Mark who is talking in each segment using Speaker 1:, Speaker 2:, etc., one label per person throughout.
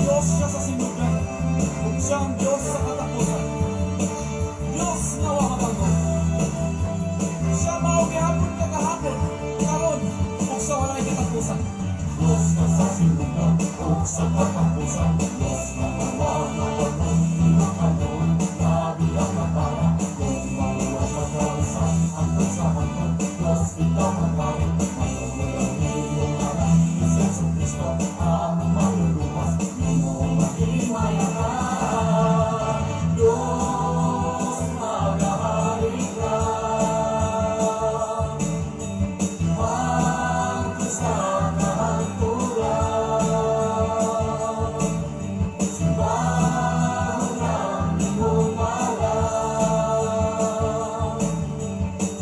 Speaker 1: Diyos siya sa sinugan, ug siya ang Diyos sa katapusan. Diyos nga wa mabago. Siya mao gihapon kagahapon, karon ug sa walay katapusan. Diyos nga sa sinugan ug sa katapusan. Diyos nga wa mabago, karon labi ang mapara kung mawala pagkausan hangtod sa hangtod. Diyos, ikaw ang hari, manunod imong ngalan, ni Jesu Kristo ang manluluwas, imong mahimaya ka. Diyos, magahari ka hangtod sa kahangturan. Simbahon ang imong ngalan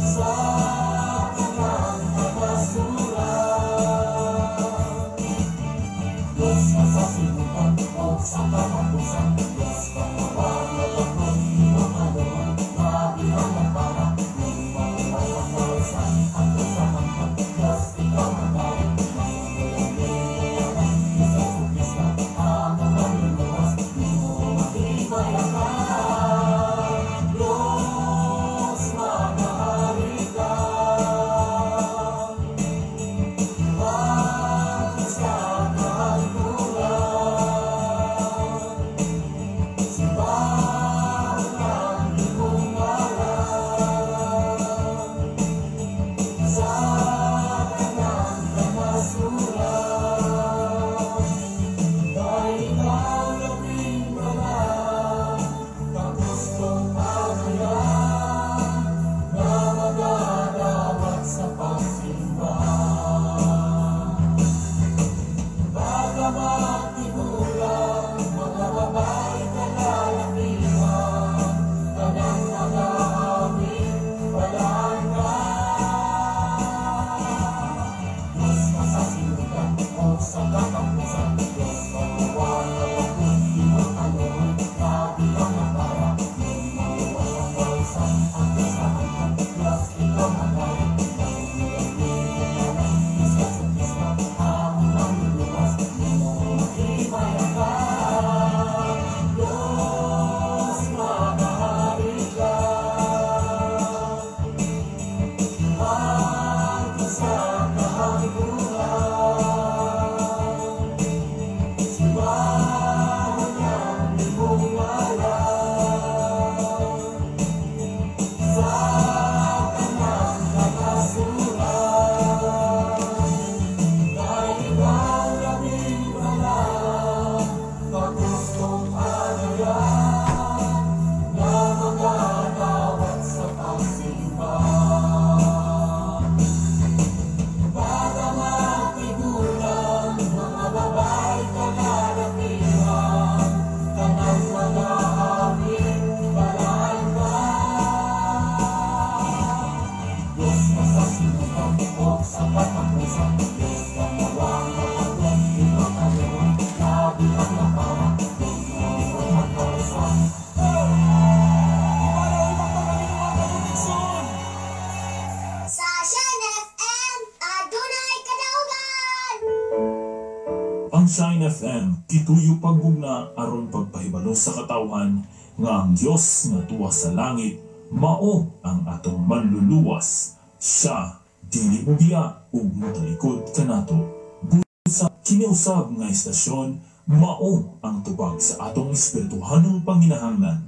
Speaker 1: sa tanang kagasuran. Diyos nga sa sinugan ug sa katapusan. Diyos nga wa mabago, imong kaluoy, labi ang mapara kung mawala pagkausan hangtod sa hangtod. Diyos, ikaw ang hari, manunod imong ngalan, ni Jesu Kristo ang manluluwas, imong mahimaya ka. Diyos, magahari ka hangtod sa kahangturan. Simbahon ang imong ngalan sa tanang kagasuran. Dahil ikaw labing banal, kagustong pagayan nga magadawat sa pagsimba. Bagamat tigulang, mga babae kalalakihan, tanang nag-aawit, balaan ka. Diyos nga sa sinugan ug sa katapusan. Diyos nga wa mabago, imong kaluoy, labi ang mapara kung mawala pagkausan hangtod sa hangtod. Diyos, ikaw ang hari, manunod imong ngalan, ni Jesu Kristo ang manluluwas, imong mahimaya ka. Diyos, magahari ka hangtod sa kahangturan. Simbahon ang imong ngalan sa tanang kagasuran. Dahil ikaw labing banal, kagustong pagayan nga magadawat sa pagsimba. Bagamat tigulang, mga babae kalalakihan, tanang mag-aawit, balaan ka. Diyos nga sa sinugan ug sa katapusan. Diyos nga wa mabago, imong kaluoy, labi ang mapara kung mawala pagkausan. Iparaw ipagpagalingon katong igsoon.
Speaker 2: Sa Shine FM, adunay kadaugan!
Speaker 3: Ang Shine FM, gituyo paggugna aron pagpahibalo sa katawhan nga ang Dios nga tuwa sa langit mao ang atong manluluwas. Siya dili mobiya ug motalikod kanato. Busa kiniusab nga istasyon mao ang tubag sa atong espirituhanong panginahanglan.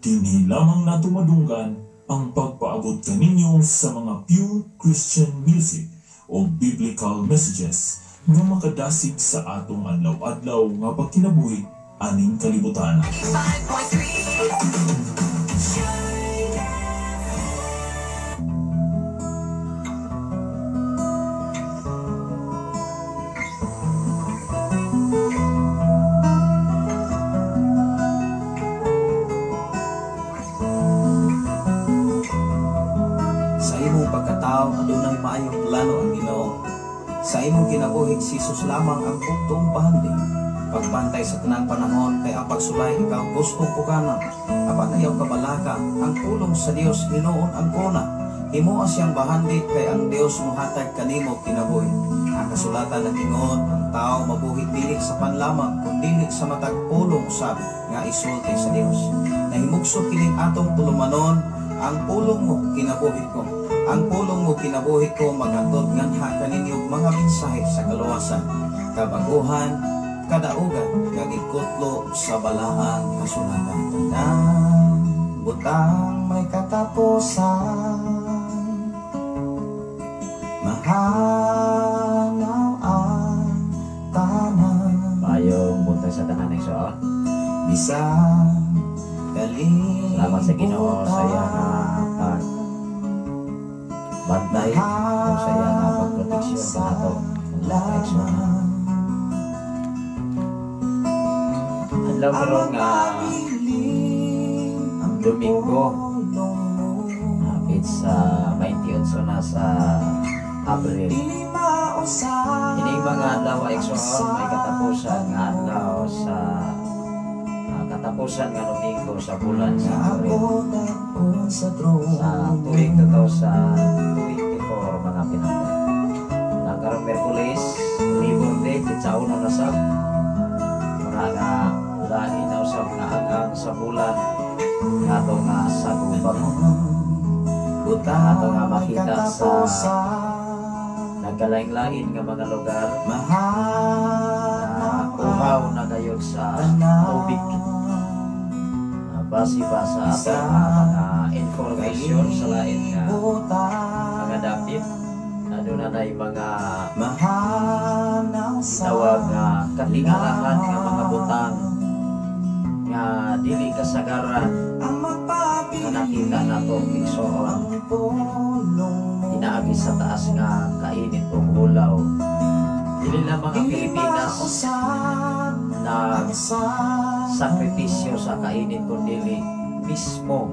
Speaker 3: Dinhi lamang nato madunggan ang pagpaabot kaninyo sa mga pure Christian music o biblical messages nga makadasig sa atong adlaw-adlaw nga pagkinabuhi aning kalibutan.
Speaker 4: 5.3 Shine.
Speaker 5: Sa imong pagkatao, adunay maayong plano ang Ginoo. Sa imong kinabuhi, si Jesus lamang ang bugtong bahandi. Pagbantay sa tanang panahon kay ang pagsulay ikaw gustong pugana. Apan ayaw kabalaka, ang pulong sa Dios hinuon ang kona. Himoa siyang bahandi kay ang Dios mohatag kanimo kinabuhi. Ang kasulatan nag-ingon, ang tao mabuhi dili sa pan lamang kun dili sa matag pulong usab nga isulti sa Dios. Nahimugso kining atong tulumanon, ang pulong mo kinabuhi ko. Ang pulong mo kinabuhi ko maghatod nganha kaninyo mga mensahe sa kaluwasan, kabaguhan, kadaugan nga gikutlo sa balaang kasulatan. Tanang butang may katapusan, mahanaw ang tanan.
Speaker 6: Maayong buntag sa tanan, igsoon.
Speaker 5: Bisan kalibutan.
Speaker 6: Salamat sa Ginoo sa iya nga pag bantay ug sa iya nga pagproteksyon kanato mga kaigsoon. Adlaw karon nga Domingo, it's 28 na sa Abril. Ining mga adlaw, igsoon, may katapusan nga adlaw sa katapusan nga Domingo sa bulan sa Abril sa tuig 2024, mga pinangga. Na karong Miyerkules, Labor Day, kitsaon na sab. Mura nga lahi na usab nga agang sa bulan ato nga sagubang. Ato nga makita sa nagkalain-lain nga mga lugar na uhaw na gayod sa tubig. Base ba sa atong mga information sa lain nga mga dapit, aduna nay mga gitawag nga katingalahan nga mga butang nga dili kasagaran nga nakita nato, igsoon, inaagi sa taas nga kainit ug hulaw. Dili lamang ang Pilipinas na sakripisyo sa kainit, kundili mismo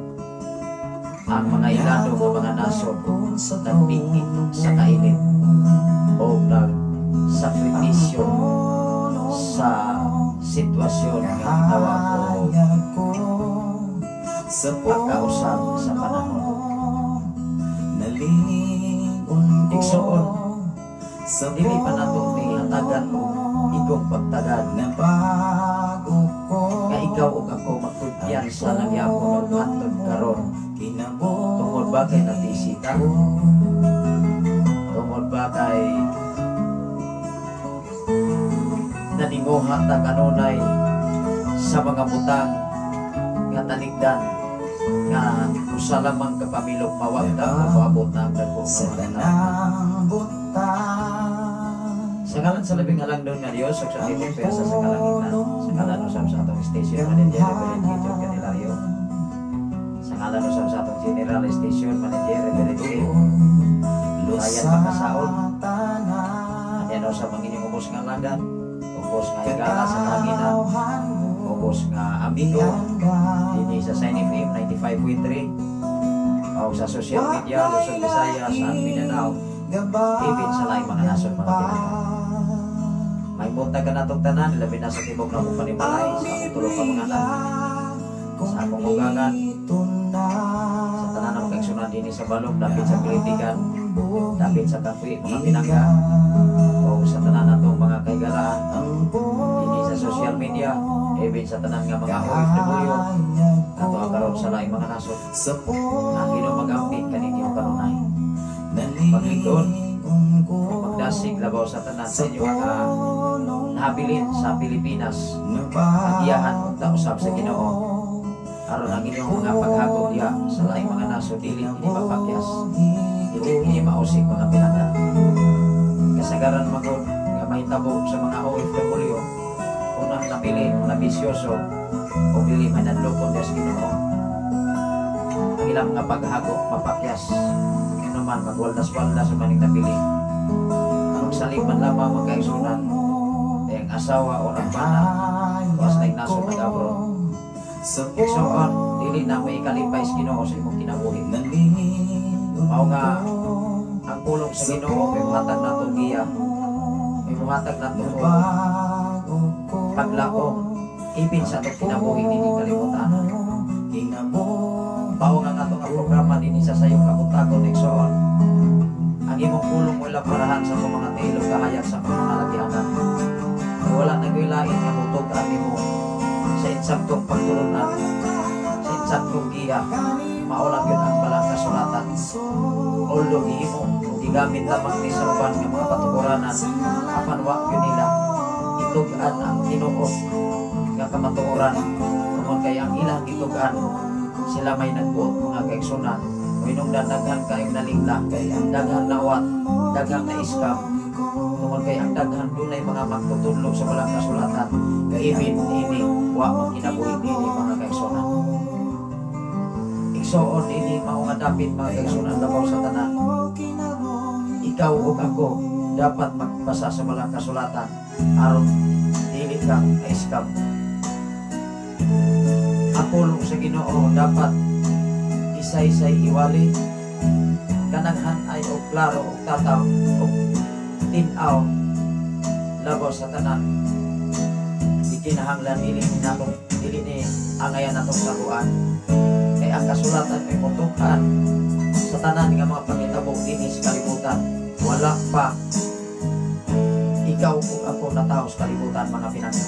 Speaker 6: ang mga ilado nga mga nasod nagpiki sa kainit o nagsakripisyo sa sitwasyon nga gitawag og pagkausab sa panahon. Igsoon, dili pa nato ni hatagan og igong pagtagad nga ikaw ug ako magkumpiyansa na gyapon og hantod karon. Tungod ba kay natisita? Tungod ba kay naninguha ta kanunay sa mga butang nga taligdan nga usa lamang kapamilok mawagda o maabot na ang dagko nga mga tao? Sa ngalan sa labing halangdon nga Dios ug sa tibok pwersa sa kalangitan, sa ngalan usab sa atong station manager Reverend Gideon Candelario, sa ngalan usab sa atong general station manager Reverend Ryan Pagkasaon, anyan usab ang inyong ubos nga alagad, ubos nga higala sa kahanginan, ubos nga amigo dinhi sa Shine FM 95.3 o sa social media Luzon, Visayas at Mindanao, even sa laing mga nasod, mga pinangga. May buntag ka natong tanan, labi na sa tibok na akong panimalay, sa akong tulo ka mga anak, sa akong ugangan, sa tanan ng kaigsunan dinhi sa Balong, dapit sa Pilitigan, dapit sa Kampui, mga pinangga, o sa tanan natong mga kahigalaan dinhi sa social media, even sa tanan nga mga OFW, ato ang karon sa laing mga nasod. Ang Ginoo mag-amping kaninyo kanunay. Paglingkod, pagdasig labaw sa tanan sa inyo nga nahabilin sa Pilipinas, agiyahan unta usab sa Ginoo aron ang inyong mga paghagop diha sa laing mga nasod dili kini mapakyas, dili kini mausik, mga pinangga. Kasagaran magod nga mahitabo sa mga OFW unang napili na bisyoso o dili manadlokon diha sa Ginoo, ang ilang mga paghagop mapakyas. Ngano man magwaldas-waldas sa maning napili, magsalig man lamang magkaigsunan ang asawa o ang bana o sa laing nasod nag-abroad. Igsoon, dili na may ikalipay sa Ginoo sa imong kinabuhi. Mao nga ang pulong sa Ginoo may muhatag nato giya, may muhatag nato og paglaom ipin sa atong kinabuhi dili kalimutan. Mao nga atong programa dinhi sa Sayong Kabuntagon, igsoon. Ang imong pulong mo parahan sa akong mga tiil ug kahayag sa akong mga lagianan. Kay wala na ko'y lain nga mutug-an nimo sa insaktong pagtulunan, sa insaktong giya, mao lang yun ang balang kasulatan. Although gihimo o gigamit lamang ni sa uban nga mga patukuranan, apan wa gyud nila itug-an ang tinuod nga kamatuoran, tungod kay ang ilang gitug-an, sila may nagbuot, mga kaigsunan. O hinungdan daghan kayong nalingla, daghang nawat, daghang na-scam, tungod kay ang daghan dunay mga magtutudlo sa balang kasulatan, ibin ini wa magkinabuhi niini, mga kaigsunan. Igsoon, ini mao nga dapit, mga kaigsunan, labaw sa tanan, ikaw ug ako dapat magbasa sa balang kasulatan aron dili ka ma-scam. Ang pulong sa Ginoo dapat isay-isay iwali, kanang hanay og klaro og tataw og tin-aw. Labaw sa tanan, di kinahanglan dili ni natong dili ni angayan natong taguan, kay ang kasulatan may mutukan sa tanan nga mga pangitabo dinhi sa kalibutan. Wala pa ikaw ug ako natawo sa kalibutan, mga pinangga.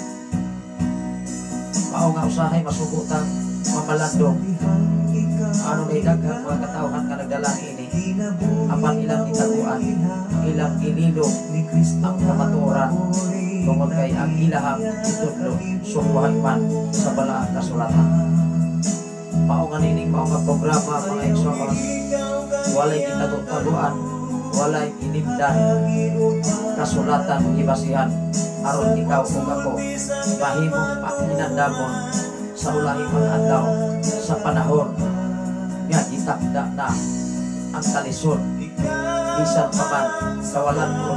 Speaker 6: Mao nga usahay masugutan mamalandong ano na daghan mga katawhan nga nagdala niini, apan ilang gitaguan, ilang gililo ang kamatuoran, tungod kay ang ilahang itudlo sukwahay man sa balaang kasulatan. Mao nga nining mao nga programa, mga igsoon, walay gitago-taguan, walay gilimdan, kasulatan gibasihan aron ikaw ug ako mahimong pahinandamon sa ulahing mga adlaw, sa panahon nga gitakda na ang kalisod. Bisan pa man kawalan ko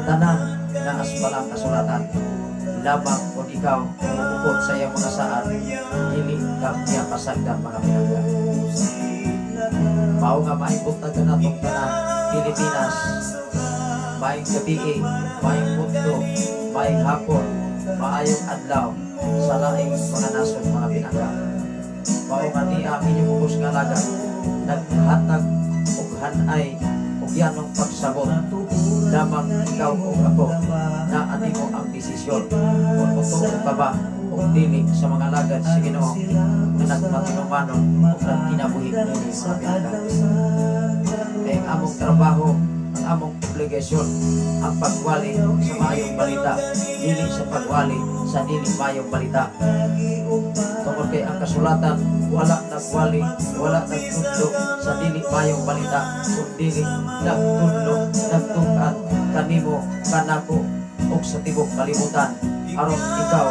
Speaker 6: tanan na asbalang kasulatan, lamang kung ikaw muupod sa iyang mga saad, dili ka niya pasagdan, mga pinangga. Mao nga maibot na natong tanan, Pilipinas, maayong gabii, maayong mundo, maayong hapon, maayong adlaw sa laing mga nasod, mga pinangga. Mao nga niya ang inyong ubos nga alagad, naghatag og hanay og yanong pagsabot, lamang ikaw ug ako na animo ang desisyon kung mutuo ka ba o dili sa mga alagad sa Ginoo nga nagmatinumanon ug nagkinabuhi niini, mga pinangga. Kay ang among trabaho, ang among obligasyon, ang pagwali sa maayong balita, dili sa pagwali sa dili maayong balita. Tungod kay ang kasulatan wala nagwali, wala nagtudlo sa dili maayong balita, kundi nagtudlo, nagtug-an kanimo, kanako ug sa tibok kalibutan aron ikaw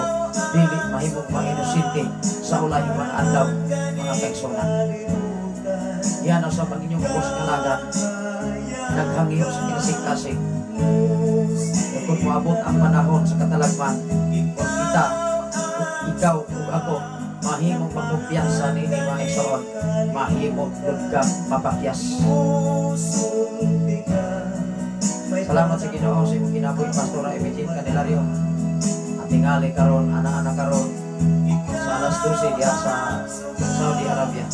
Speaker 6: dili mahimong mainosente sa ulahing mga adlaw, mga kaigsunan. Yan ang sa inyong ubos nga alagad, naghangyo sa kinasing-kasing. Kung moabot ang panahon sa katalagman, kung kita, kung ikaw ug ako mahimong makumpiyansa nini, mga igsoon, mahimo gud ka mapakyas. Salamat sa Ginoo sa imong kinabuhi, Pastora Emigene Candelario. At tingali karon, ana-ana karon sa alas 12 diha sa Saudi Arabia.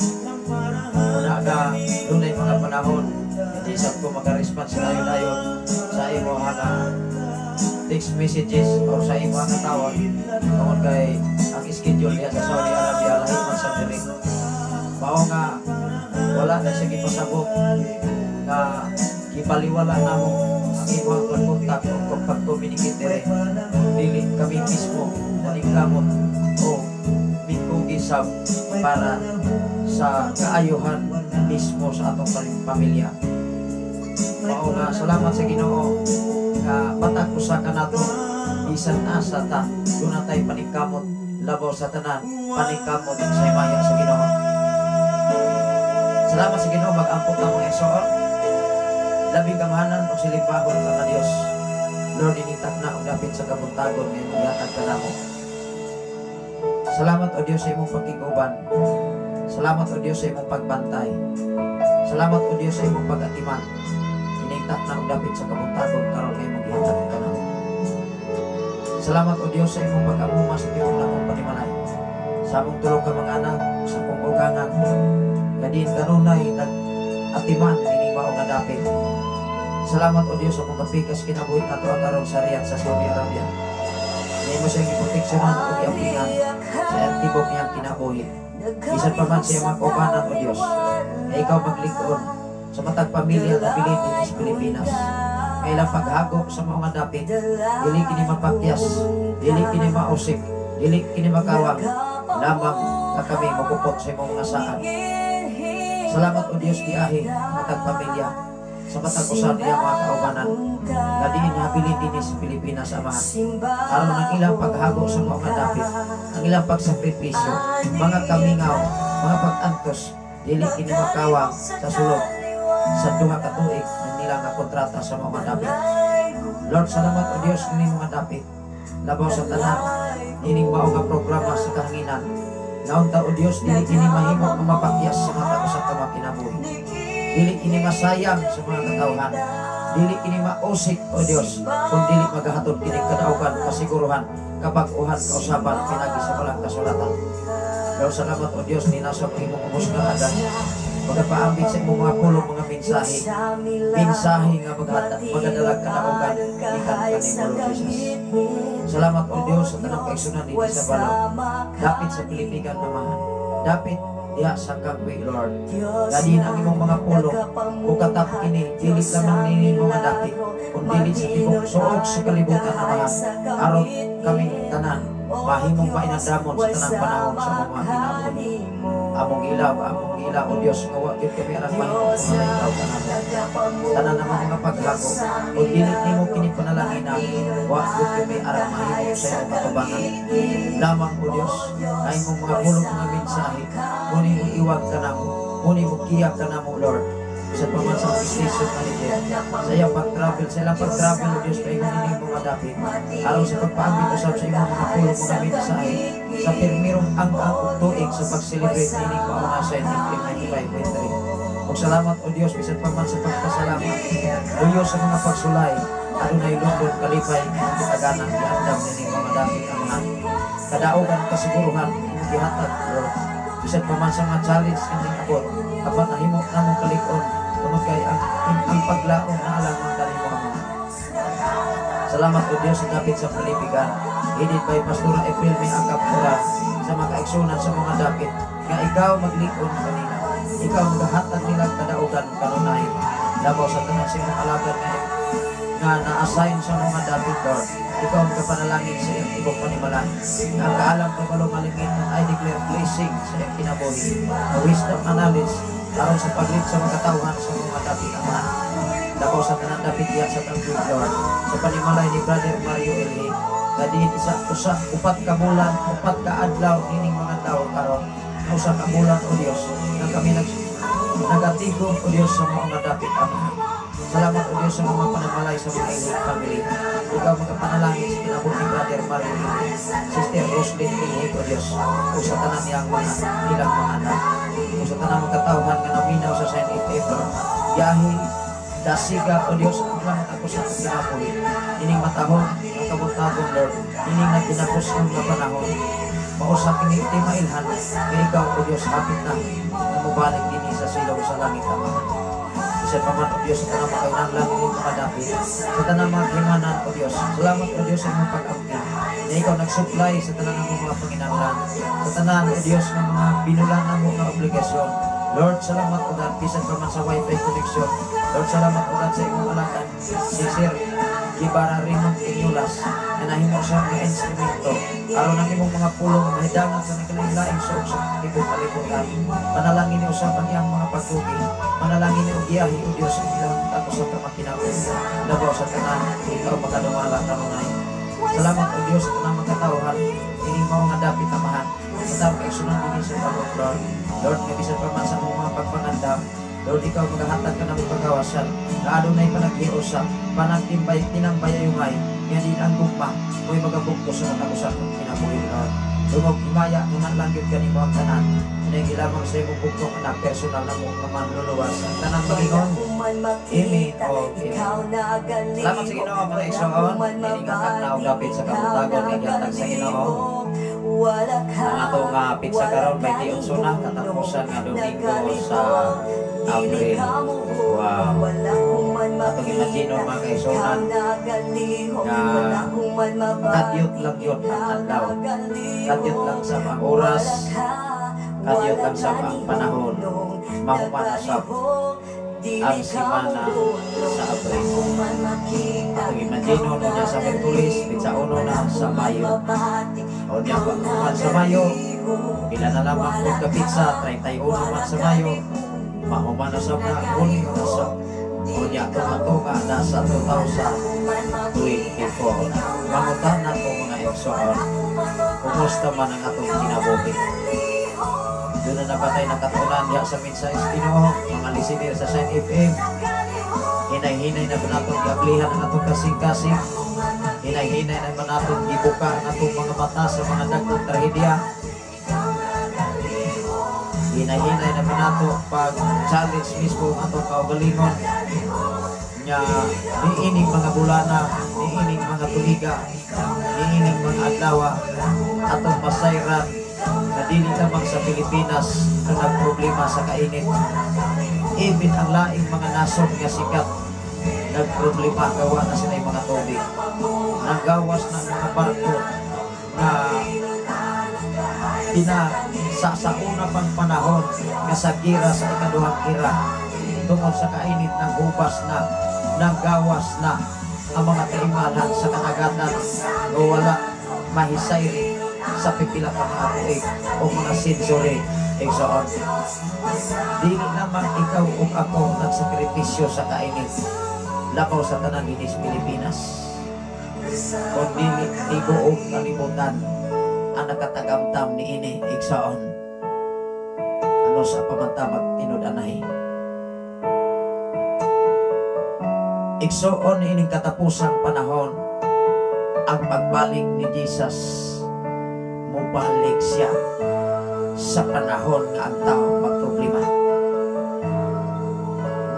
Speaker 6: Una ka dunay mga panahon hindi sab ko maka-response dayon-dayon sa imo nga text messages or sa imo nga tawag, tungod kay ang schedule diha sa Saudi Arabia lahi man sa diri. Mao nga wala na siya gipasabot nga gibaliwala namo ang imong pagkontak o pag-communicate dire. Dili kami mismo naningkamot o mikugi sab para sa kaayuhan mismo sa atong pamilya. Mao nga salamat sa Ginoo nga matag usa kanato, bisan asa ta, duna tay paningkamot, labaw sa tanan, paningkamot sa himaya sa Ginoo. Salamat sa Ginoo. Mag-ampo ta, mga igsoon. Labing gamhanan ug silimbahon ka nga Dios, Lord, initak na og dapit sa kabuntagon nga imong gihatag kanamo. Salamat, O Dios, sa imong pagkiguban. Salamat, O Dios, sa imong pagbantay. Salamat, O Dios, sa imong pag-atiman. Inigtak na og dapit sa kabuntagon karon nga imong gihatag kanamo. Salamat, O Dios, sa imong pag-amuma sa tibuok namong panimalay. Sa among tulo ka mga anak, sa akong ugangan. Nga diin kanunay nag-atiman ining mao nga dapit. Salamat, O Dios, sa mong kapikas kinabuhi nato karon sa Riyadh sa Saudi Arabia. Nimo siyang giproteksyonan ug giampingan sa iyang tibok niyang kinabuhi. Bisan pa man siya mga kaubanan, O Dios, na ikaw maglig-on sa matag pamilya nga bilin dinhi sa Pilipinas. Kay ilang paghago sa mga dapit, dili kini mapakyas, dili kini mausik, dili kini makawang, lamang nga kami mukupot sa imong mga saad. Salamat, O Dios, giahi matag pamilya sa matag usa niya mga kaubanan nga diin habilin dinhi sa Pilipinas, Amahan. Aron ang ilang paghago sa mga dapit, ang ilang pagsakripisyo, mga kamingaw, mga pag-antos, dili kini makawang sa sulod sa 2 ka tuig ng nila nga kontrata sa mga dapit. Lord, salamat, O Dios, ini mga dapit. Labaw sa tanan, ining mao nga programa sa kahanginan. Naunta, O Dios, dili kini mahimo nga mapakyas sa matag usa ka mga kinabuhi. Dili kini masayang sa mga katawhan. Dili kini mausik, O Dios, kung dili maghahatod kini kadaugan, kasiguruhan, kabag-uhan, kausaban, pinagi sa balang kasulatan. Lord, salamat, O Dios, ni nasa imong ubos nga adan. Magapaambit sa imong mga pulong, mga mensahe. Mensahe nga magadalag kadaugan, gikan kanimo, Lord Jesus. Salamat, O Dios, sa tanang kaigsunan dinhi sa balaw. Dapit sa Pilipigan, Amahan. Dapit diha sa Kagwi, Lord. Dadin ang imong mga pulong o katap kini dili lamang nini mga dapit kun dili sa tibok suog sa kalibutan, Amahan. Aron kaming tanan mahimong painandamon sa tanang panahon sa mga kinabuhi. Among ila, O Dios, nga wa gyud kami arang mahimo kung ikaw kanamo. Tanan namong mga paghago, o dili nimo kini panalangina, wa gyud kami arang mahimo sa imong katubangan. Lamang, O Dios, nga imong mga pulong, mga mensahe, muni iiwag ka namo, muni mo giya ka namo, Lord. Sa pa man sa station manager, sa iyang pag-travel, sa ilang pag-travel, O Diyos, paingon ini mga dapit. Aron sa pagpaambit usab sa imong mga pulong, mga mensahe, sa pirmirong ang ug tuig sa pag-celebrate nining mao nga sa FM 95.3. Ug salamat, O Dios, bisan pa man sa pagpasalamat, Duyo sa mga pagsulay, adunay lundon kalipay nga kitagana giandam nining mga dapit, Amahan. Kadaugan kasiguruhan imong gihatag, Lord. Bisan pa man sa mga challenge ining abot, apan nahimo namong kalig-on tungod kay ang paglaom na alang man kanimo, Amahan. Salamat, O Dios, sa dapit sa Pilipigan. Headed by Pastora April May Akap Pura sa mga kaigsunan sa mga dapit nga ikaw maglig-on kanila. Ikaw magahatag nila kadaugan kanunay. Labaw sa tanan sa imong alagad nga na-assign sa mga dapit, Lord. Ikaw ang kapanalangin sa iyong tibok panimalay. Nga ang kaalam kabalo malingit and I declare blessing sa iyong kinabuhi. Na wisdom and knowledge aron sa pag-lead sa mga katawhan sa mga dapit, Amahan. Labaw sa tanan dapit diya sa Tangkig, Lord. Sa panimalay ni Brother Mario Elhe. Nga diin isa usa 4 ka bulan, 4 ka adlaw nining mga tawo karon. Nga 1 ka bulan, O Dios, nga kami nagatigom, O Dios, sa mga dapit, Amahan. Salamat, O Dios, sa mga panimalay sa mga Elhe family. Ikaw magapanalangin sa kinabuhi ni Brother Mario Elhe, Sister Roslyn Elhe, O Dios, o sa tanan niyang mga nilang mga anak. O sa tanang mga katawhan nga naminaw sa Shine FM, Lord. Yahi, dasiga, O Dios, ang ilang ako sa kinabuhi. Ining matahon, ang kabuntagon, Lord. Ining nagkinapos ang nga panahon. Mausa kini ti mailhan, nga ikaw, O Dios, hapit na, na mobalik dinhi sa silong sa langit, Amahan. Bisan pa man, O Diyos, sa tanang makainanglan ini mga dapit, sa tanang mga himanan, O Diyos. Salamat, O Diyos, sa imong pag-amping, na ikaw nag-supply sa tanan ng mga panginanglan. Sa tanan, O Diyos, ng mga binulan ng mga obligasyon. Lord, salamat, O God, bisan pa man sa wifi connection. Lord, salamat, O God, sa imong alagad, si Sir Gibara Raymond Piñulas, na nahimo siya nga instrumento aron ang imong mga pulong mahidangan sa nagkalain-laing suog sa tibok kalibutan. Panalangin ni usab ang iyang mga pagtugi. Panalangin ni og giyahi, O Dios, ang ilang tapos sa kamakinabot. Labaw sa tanan, ikaw makadumala kanunay. Salamat, O Dios, sa tanang mga katawhan ining mao nga dapit, Amahan. Sa tanang kaigsunan dinhi sa tabok, Lord. Lord, nga bisan pa man sa among mga pagpangandam, Lord, ikaw magahatag ka ng pagkawasan, na adunay panaghiusa, panagtimbay, tinambayayungay, nga din ang gugma, mo'y magabugto sa matag usa kang kinabuhi, Lord. Dungog himaya, nga lang gyud kanimo ang tanan. Pinagi lamang sa imong bugtong anak, personal na mo nga manluluwas. Ang tanang magingon, Amen o Amen. Salamat sa Ginoo, mga igsoon. Ining ang adlaw dapit sa kabuntagon nga gihatag sa Ginoo. Ang atong pitsa karon 28 na katapusan nga Domingo sa Abril. Wow. Atong imagine mga kaigsuonan nga kadyot lang yun ang adlaw. Kadyot lang sa mga oras, kadyot lang sa mga panahon, mahuman usab ang simana sa Abril. Atong imagine niya sa Miyerkules, pitsa 1 na sa Mayo. O niya pagkuhan sa Mayo, pila na lamang kung kapitsa, 31 man sa Mayo, mahuman usab na Hunyo na sa o niya tunga-tunga na sa 2024. Mangutana ko mga igsoon, kumusta man ang atong kinabuhi? Doon na na batay nakatunan diha sa mensahe sa Ginoo, mga listener sa Shine FM. Hinay-hinay na ba natong giablihan ang atong kasing-kasing? Hinay-hinay na ba natong gibuka ang atong mga mata sa mga dagkong trahedya? Hinay-hinay na ba nato pag-challenge mismo ang atong kaugalingon? Nya niining mga bulana, niining mga tuiga, niining mga adlaw, atong masayran na dili lamang sa Pilipinas ang nagproblema sa kainit. Even ang laing mga nasod nga sikat nagproblema gawa na sila mga tubig. Nanggawas ng mga barko na pina sa una pang panahon nga sa gira sa ikaduhang gira tungod sa kainit ng hubas na nanggawas na ang mga kaimalan sa kanagatan nga wala mahisayri sa pipila ka mga tuig o mga century igsoon. Dili lamang ikaw ug ako nagsakripisyo sa kainit labaw sa tanan dinis Pilipinas, kun dili tibuok kalibutan ang nakatagamtam niini igsoon. Ano sa pamanta magtinud-anay? Igsoon ining katapusang panahon ang pagbalik ni Jesus. Mubalik siya sa panahon nga ang tao magproblema.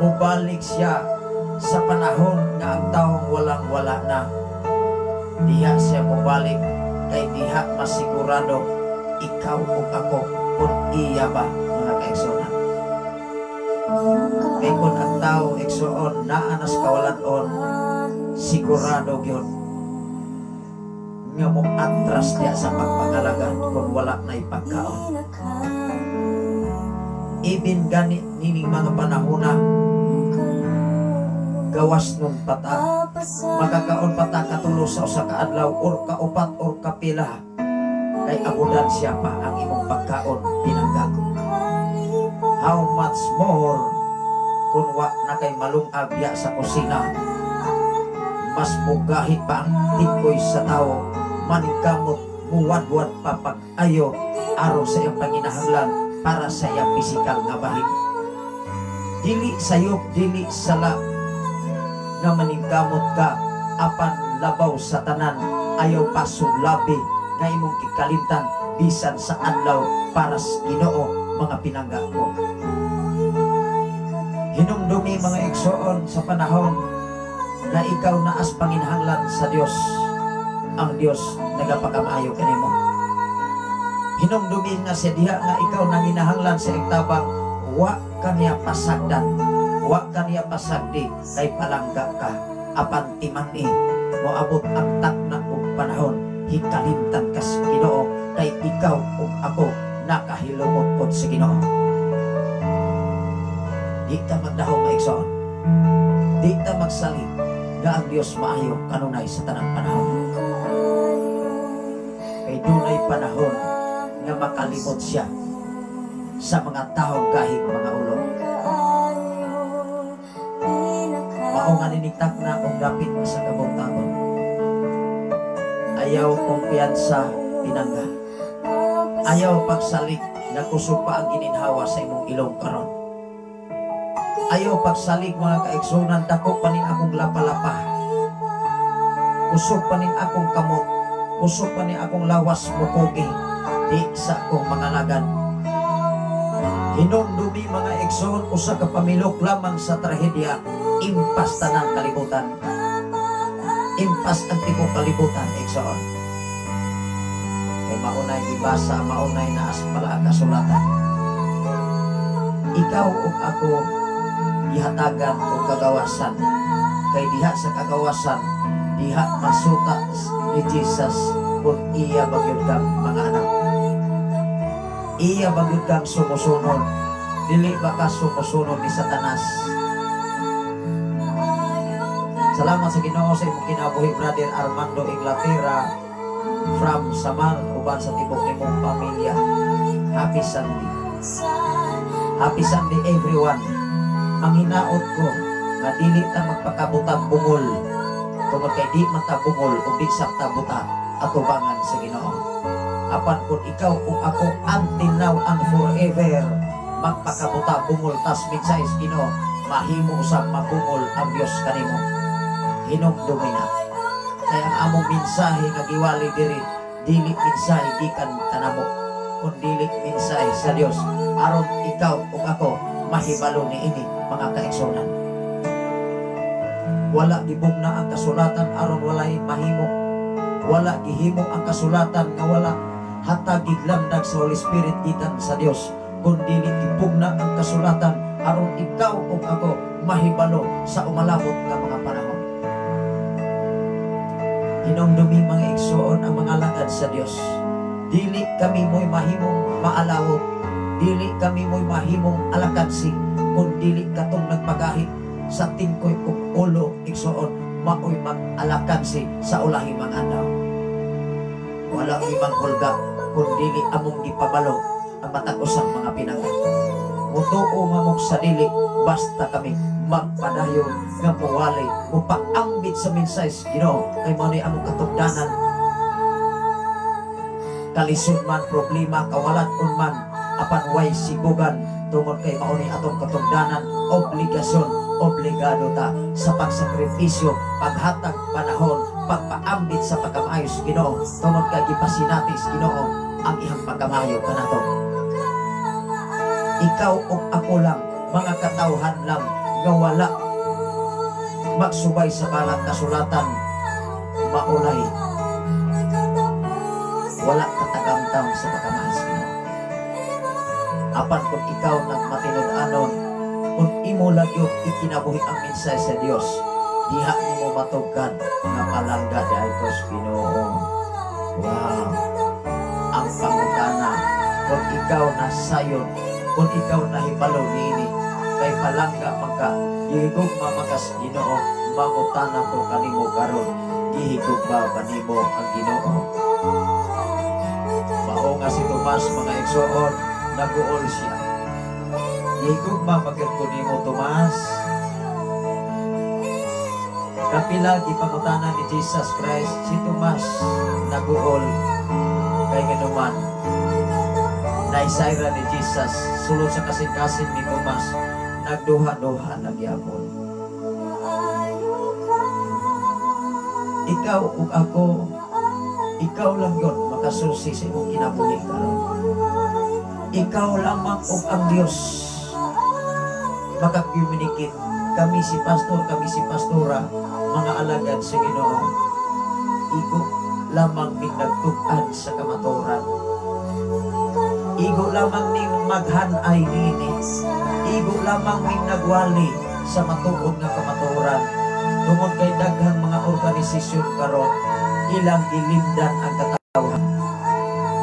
Speaker 6: Mubalik siya sa panahon nga ang taong walang-wala na. Diha siya mubalik kay diha masigurado ikaw o ako kung iya ba mga kaigsuonan. Kay kung ang tao igsoon naa nas kawalan-on, sigurado gyud nga mo atras diya sa pagpangalagan kung wala na ipagkaon. Ibin gani nining mga panahona gawas nun pata, makakaon pata katulo sa usa ka adlaw or kaupat or kapila, kay abundansya pa ang imong pagkaon pinangga. How much more kung wa na kay malungag diya sa kusina, mas mugahi pa ang tikoy sa tao, maningkamot, muwadwad pa pag-ayo aron sa iyang panginahanglan para sa iyang pisikal nga bahin. Dili sayop, dili sala nga maningkamot ka, apan labaw sa tanan, ayaw pasulabi nga imong kikalimtan bisan sa adlaw para sa Ginoo mga pinangga ko. Hinumdumi mga igsoon sa panahon na ikaw naas panginahanglan sa Dios, ang Dios nagapakamayo kanimo. Hinumdumi nga sa diha nga ikaw nanginahanglan sa iyang wa kaniya pasagdan, wa kaniya pasagdi kay palangga ka, apan timani moabot ang takna og panahon hikalimtan ka sa Ginoo kay ikaw ug ako nakahilumot pod sa Ginoo. Di ta magdahom mga igsoon, di ta magsalig nga ang Dios maayo kanunay sa tanang panahon. Kay dunay panahon nga makalimot siya sa mga taong gahig mga ulo. Mao nga ninigtak na kung dapit sa kabuntagon. Ayaw kumpiyansa pinangga. Ayaw pagsalig na kusog pa ang gininhawa sa imong ilong karon. Ayaw pagsalig mga kaigsunan, dako pa ning akong lapalapa. Kusog pa ning akong kamot, kusog pa ning akong lawas mukugi, di sa akong mga lagan. Hinumdumi mga igsoon, usa ka pamilok lamang sa trahedya, impas tanang kalibutan. Impas ang tibuok kalibutan, igsoon. Kay maunay gibasa, maunay naa sa balaang kasulatan. Ikaw ug ako gihatagan og kagawasan. Kay diha sa kagawasan, diha masuta ni Jesus kung iya ba gyud kang mga anak. Iya ba gyud kang sumusunod? Dili ba ka sumusunod ni Satanas? Salamat sa Ginoo sa imong kinabuhi, Brother Armando Inglaterra from Samal, uban sa tibok nimong pamilya. Happy Sunday. Happy Sunday, everyone. Manghinaot ko nga dili ta magpakabutang bungol tungod kay di man ta bungol ug di sa ta buta atubangan sa Ginoo. Apan kung ikaw ug ako until now and forever magpakabuta bungol tas mensahe sa Ginoo, mahimo usab mabungol ang Dios kanimo. Hinumdumi na. Kaya ang among mensahe nga giwali diri, dili mensahe gikan kanamo, kun dili mensahe sa Dios aron ikaw ug ako mahibalo niini, mga kaigsunan. Wala gibugna ang kasulatan aron walay mahimo. Wala gihimo ang kasulatan nga wala hatag giglamdag sa Holy Spirit gikan sa Dios, kun dili gibugna ang kasulatan aron ikaw ug ako mahibalo sa umalabot nga mga panahon. Hinumdumi, mga igsoon, ang mga alagad sa Dios. Dili kami mo'y mahimong maalawot. Dili kami mo'y mahimong alakadsi kung dili katong nagpagahi sa tingkoy ug ulo, igsoon, maoy mag-alakansi sa ulahi mga adlaw. Wala mi manghulga kung dili among gipabalo ang matag usang mga pinangga. Mutuo mamog sa dili, basta kami magpadayon nga muwali, mupaambit sa mensahe sa Ginoo kay mao ni among katugdanan. Kalisod man, problema, kawalan man, apan way sibugan tungod kay mao ni atong katugdanan, obligasyon, obligado ta sa pagsakripisyo, paghatag panahon, pagpaambit sa pagkamaayo sa Ginoo tungod kay gipasinati sa Ginoo ang iyang pagkamaayo kanato. Ikaw ug ako lang, mga katawhan lang nga wala magsubay sa balang kasulatan, maulay wala katagamtam sa pagkamahal sa Ginoo. Apan kung ikaw nagmatinud-anon, kung imo lang yun ikinabuhi ang mensahe sa Dios, diha nimo matugkan nga palangga diay ko sa Ginoo. Wow. Ang pangutana, kung ikaw nasayon, kung ikaw nahibalo niini, kay palangga man ka, gihigugma man ka sa Ginoo, mangutana ko kanimo karon, gihigugma ba nimo ang Ginoo? Mao nga si Tomas, mga igsoon, naguol siya. Gihigugma magyud ko nimo, Tomas. Kapila gipangutana ni Jesus Christ si Tomas, naguol kay nganuman naisayra ni Jesus sulod sa kasing-kasing ni Tomas, nagduha-duha na gyapon. Ikaw ug ako, ikaw lang yon makasusi sa imong kinabuhi karon. Ikaw lamang ug ang Dios maka-communicate. Kami si pastor, kami si pastora, mga alagad sa Ginoo. Igo lamang ming nagtug-an sa kamatuoran. Igo lamang ning maghan-ay niini. Igo lamang ming nagwali sa matuod nga kamatuoran. Tungod kay daghang mga organisasyon karon, ilang gilimdan ang katawhan.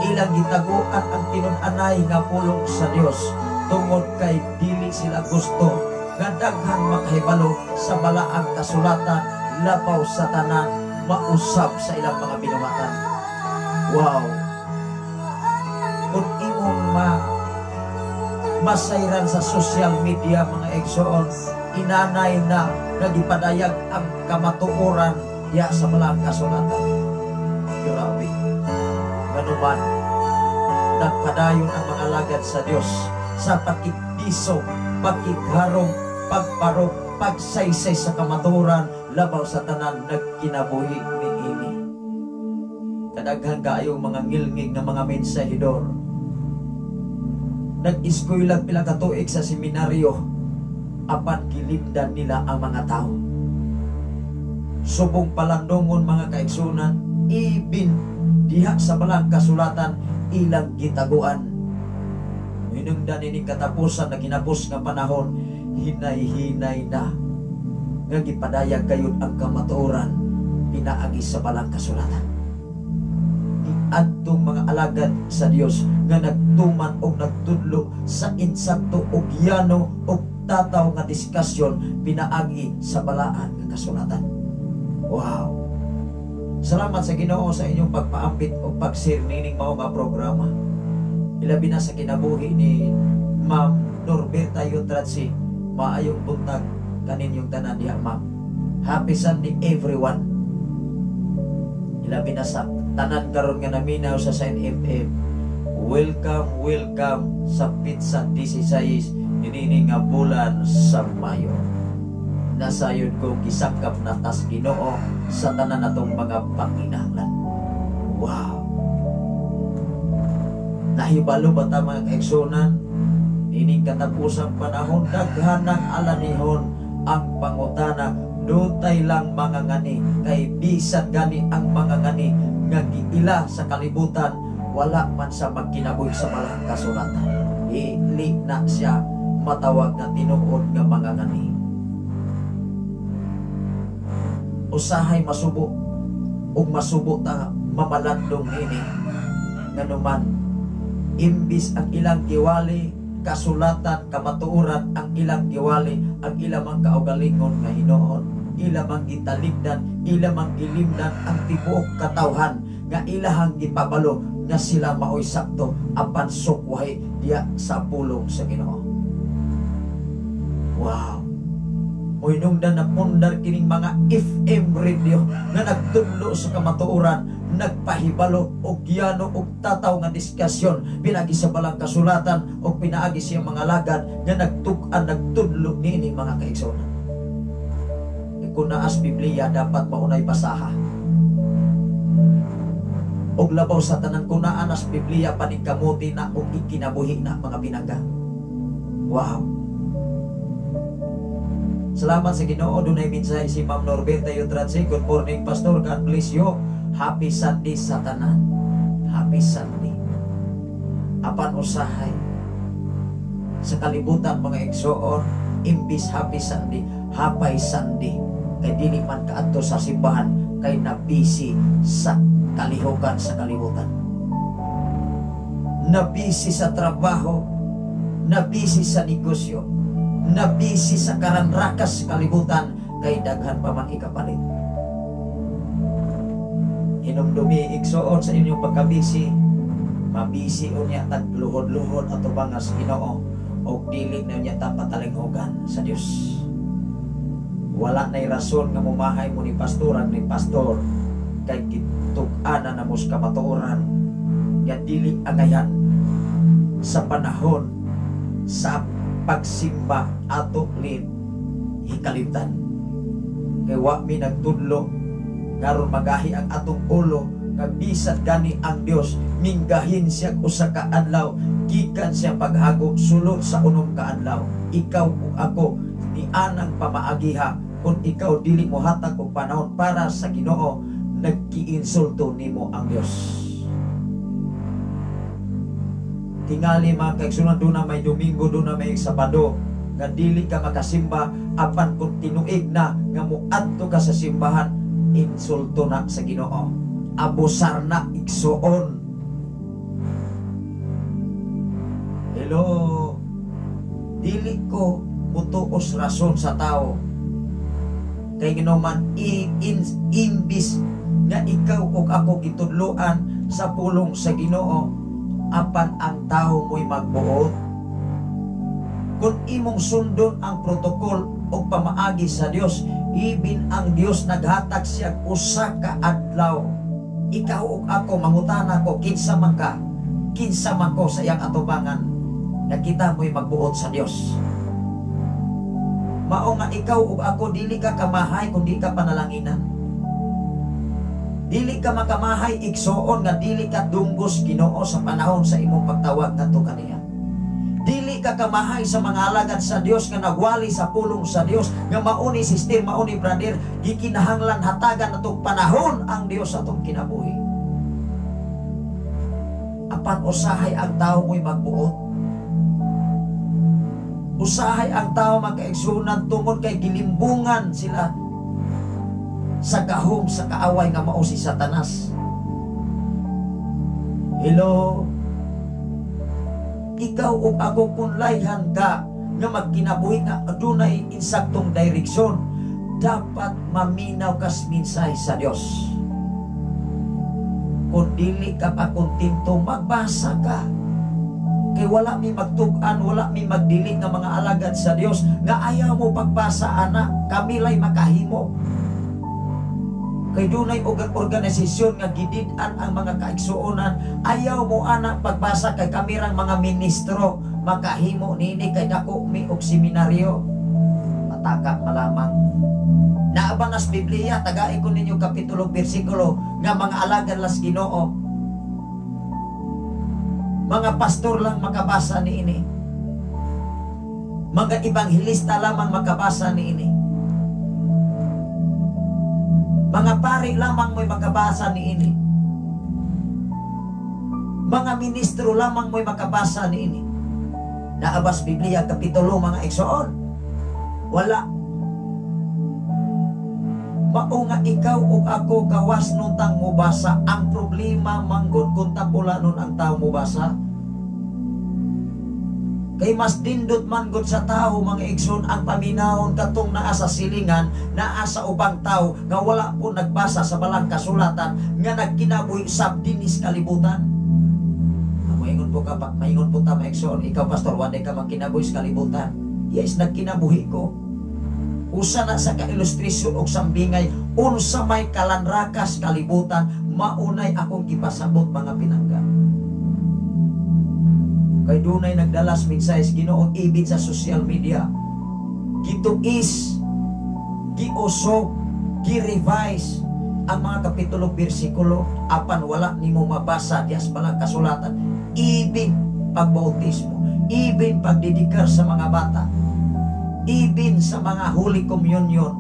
Speaker 6: Ilang gitaguan ang tinun-anay nga pulong sa Dios tungod kay dili sila gusto nga daghang makahibalo sa balaang kasulatan labaw sa tanan mausab sa ilang mga binuhatan. Wow! Kung imong masayran sa social media, mga igsoon, inanay na nagipadayag ang kamatuoran diya sa balaang kasulatan. Grabe. Ganuman, nagpadayon ang mga alagad sa Dios sa pakigpiso, pakigharong, pagparok, pagsaysay sa kamatuoran labaw sa tanan nagkinabuhi ni ini. Kadaghan kaayong mga ngilngig nga mga mensahidor. Nag-eskwela pila ka tuig sa seminaryo, apan gilimdan nila ang mga tao. Subong palandongon, mga kaigsunan, even diha sa balang kasulatan ilang gitaguan. Hinungdan ini katapusan na ginapos nga panahon, hinay-hinay na nga gipadayag gayud ang kamatuoran pinaagi sa balang kasulatan. Niadtong mga alagad sa Dios nga nagtuman og nagtudlo sa insakto og yano og tataw nga diskusyon pinaagi sa balaan nga kasulatan. Wow! Salamat sa Ginoo sa inyong pagpaambit o pag-share nining mao nga programa. Ilabi na sa kinabuhi ni Ma'am Norberta Yutratsi. Maayong buntag kaninyong tanan diha, ma'am. Happy Sunday, everyone. Ilabi na sa tanan karon nga naminaw sa Shine FM. Welcome, welcome sa Petsa 16 niini nga bulan sa Mayo. Nasayod ko gisakap na tas Ginoo sa tanan natong mga panginahanglan. Wow! Nahibalo ba ta, mga kaigsunan? Ining katapusang panahon, daghan ng alanihon ang pangutana, dutay lang mga ngani, kay bisan gani ang mga ngani nga giila sa kalibutan, wala man sa magkinabuhi sa balang kasulatan. Dili na siya matawag na tinuod nga mga ngani. Usahay masubo ug masubo ta mamalandong niini, nganuman imbis ang ilang giwali kasulatan kamatuoran, ang ilang giwali ang ilang mang kaugalingon nga hinuon, ilang mang gitaligdan, ilang mang gilimdan ang tibuok katawhan nga ilahang gipabalo nga sila maoy sakto apan sukwahi diya sa pulong sa Ginoo. Wow! Mohinungdan na pundar kining mga FM radio nga nagtudlo sa kamatuoran, nagpahibalo og giyano og tataw nga diskusyon pinaagi sa balang kasulatan og pinaagi sa mga lagad nga nagtug-an nagtudlo niini, mga kaigsuonan. Kung naas Biblia, dapat maunay basaha. Og labaw sa tanan, kung naa nas Biblia, paningkamuti na og ikinabuhi na, mga pinangga. Wow! Salamat sa Ginoo, dunay mensahe si Ma'am Norberta Yutratsi. Good morning, Pastor. God bless you. Happy Sunday sa tanan. Happy Sunday. Apan usahay sa kalibutan, mga igsoon, imbis Happy Sunday, Hapay Sunday. Kay dili man kaadto sa simbahan kay nabisi sa kalihukan sa kalibutan. Nabisi sa trabaho, nabisi sa negosyo, nabisi sa karanrakas sa kalibutan kay daghan pa man ikapalit. Hinumdumi, igsoon, sa inyong pagkabisi, mabisi unya tag luhod-luhod ato bangas Ginoo og dili na unya ta patalinghugan sa Dios. Wala na'y rason nga mumahay mo ni pastor ang ni pastor kay gitug-ana na mo sa kamatuoran nga dili angayan sa panahon sa pagsimba ato lin hikalimtan. Kay wa mi nagtudlo ngaron magahi ang atong ulo nga bisan gani ang Dios minggahin siya usa ka adlaw gikan siya paghago sulod sa unom ka adlaw. Ikaw ug ako ni anang pamaagiha kung ikaw dili mohatag og panahon para sa Ginoo, nagkiinsulto nimo ang Dios. Tingali, mga kaigsunan, doon na may Domingo, doon na may Sabado nga dili ka makasimba, apan kung tinuig na nga moadto ka sa simbahan, insulto na sa Ginoo, abusar na, igsuon. Hello, dili ko mutuos rason sa tao kay nginoman imbis nga ikaw ug ako gitudloan sa pulong sa Ginoo, apan ang tao mo'y magbuot. Kung imong sundon ang protokol o pamaagi sa Dios, ibin ang Dios naghatag siya usa ka adlaw. Ikaw ug ako, mangutana ko, kinsa man ka, kinsa man ko sa iyang atubangan, nga kita mo'y magbuot sa Dios. Mao nga ikaw ug ako dili ka kamahay kung di ka panalanginan. Dili ka makamahay, igsoon, nga dili ka dunggos Ginoo sa panahon sa imong pagtawag ngadto kaniya. Dili ka kamahay sa mga alagad sa Dios nga nagwali sa pulong sa Dios nga mauni sister, mauni brother, gikinahanglan hatagan atong panahon ang Dios sa atong kinabuhi. Apan usahay ang tao mo'y magbuot. Usahay ang tao, mga kaigsuonan, tungod kay gilimbungan sila sa gahom sa kaaway nga mao si Satanas. Hello? Ikaw ug ako, kung layhan ka nga magkinabuhi nga adunay insaktong direksyon, dapat maminaw kas mensahe sa Dios. Kung dili ka pa kontento, magbasa ka. Kay wala mi magtug-an, wala mi magdili nga mga alagad sa Dios nga ayaw mo pagbasa ana, kami lay makahimo. Kay dunay og organisasyon nga gidid-an ang mga kaigsuonan, ayaw mo ana pagbasa kay kami rang mga ministro makahimo nini kay dako mi og seminaryo. Mataka malamang. Naa ba nas Biblia, tagai ko ninyo kapitulo, bersikulo nga mga alagad las Ginoo. Mga pastor lang makabasa niini. Mga ebanghelista lamang makabasa niini. Mga pari lamang mo'y makabasa niini. Mga ministro lamang mo'y makabasa niini. Naa bas Biblia kapitulo, mga igsoon? Wala. Mao nga ikaw ug ako, gawas nuntang mubasa. Ang problema manggod kung tapula nun ang tao mubasa. Kay mas dindot man gud sa tao, mga igsoon, ang paminahon katong naa sa silingan, naa sa ubang tao nga wala po nagbasa sa balang kasulatan, nga nagkinabuhi sab dinis kalibutan. Ah, maingon po ka pa, maingon po ta, mga igsoon, "Ikaw, pastor, wala ka magkinabuhi sa kalibutan." Yes, nagkinabuhi ko. Usa na sa ka-ilustrasyon og sambingay unsa may kalanrakas kalibutan, maunay akong gipasabot, mga pinangga. Kay dunay nagdalas mensahe sa Ginoo ibin sa social media. Gituis, giusog, gi-revise ang mga kapitulo, bersikulo, apan wala nimo mabasa dias balang kasulatan. Ibin pagbautismo, ibin pagdedikar sa mga bata, ibin sa mga Holy Communion,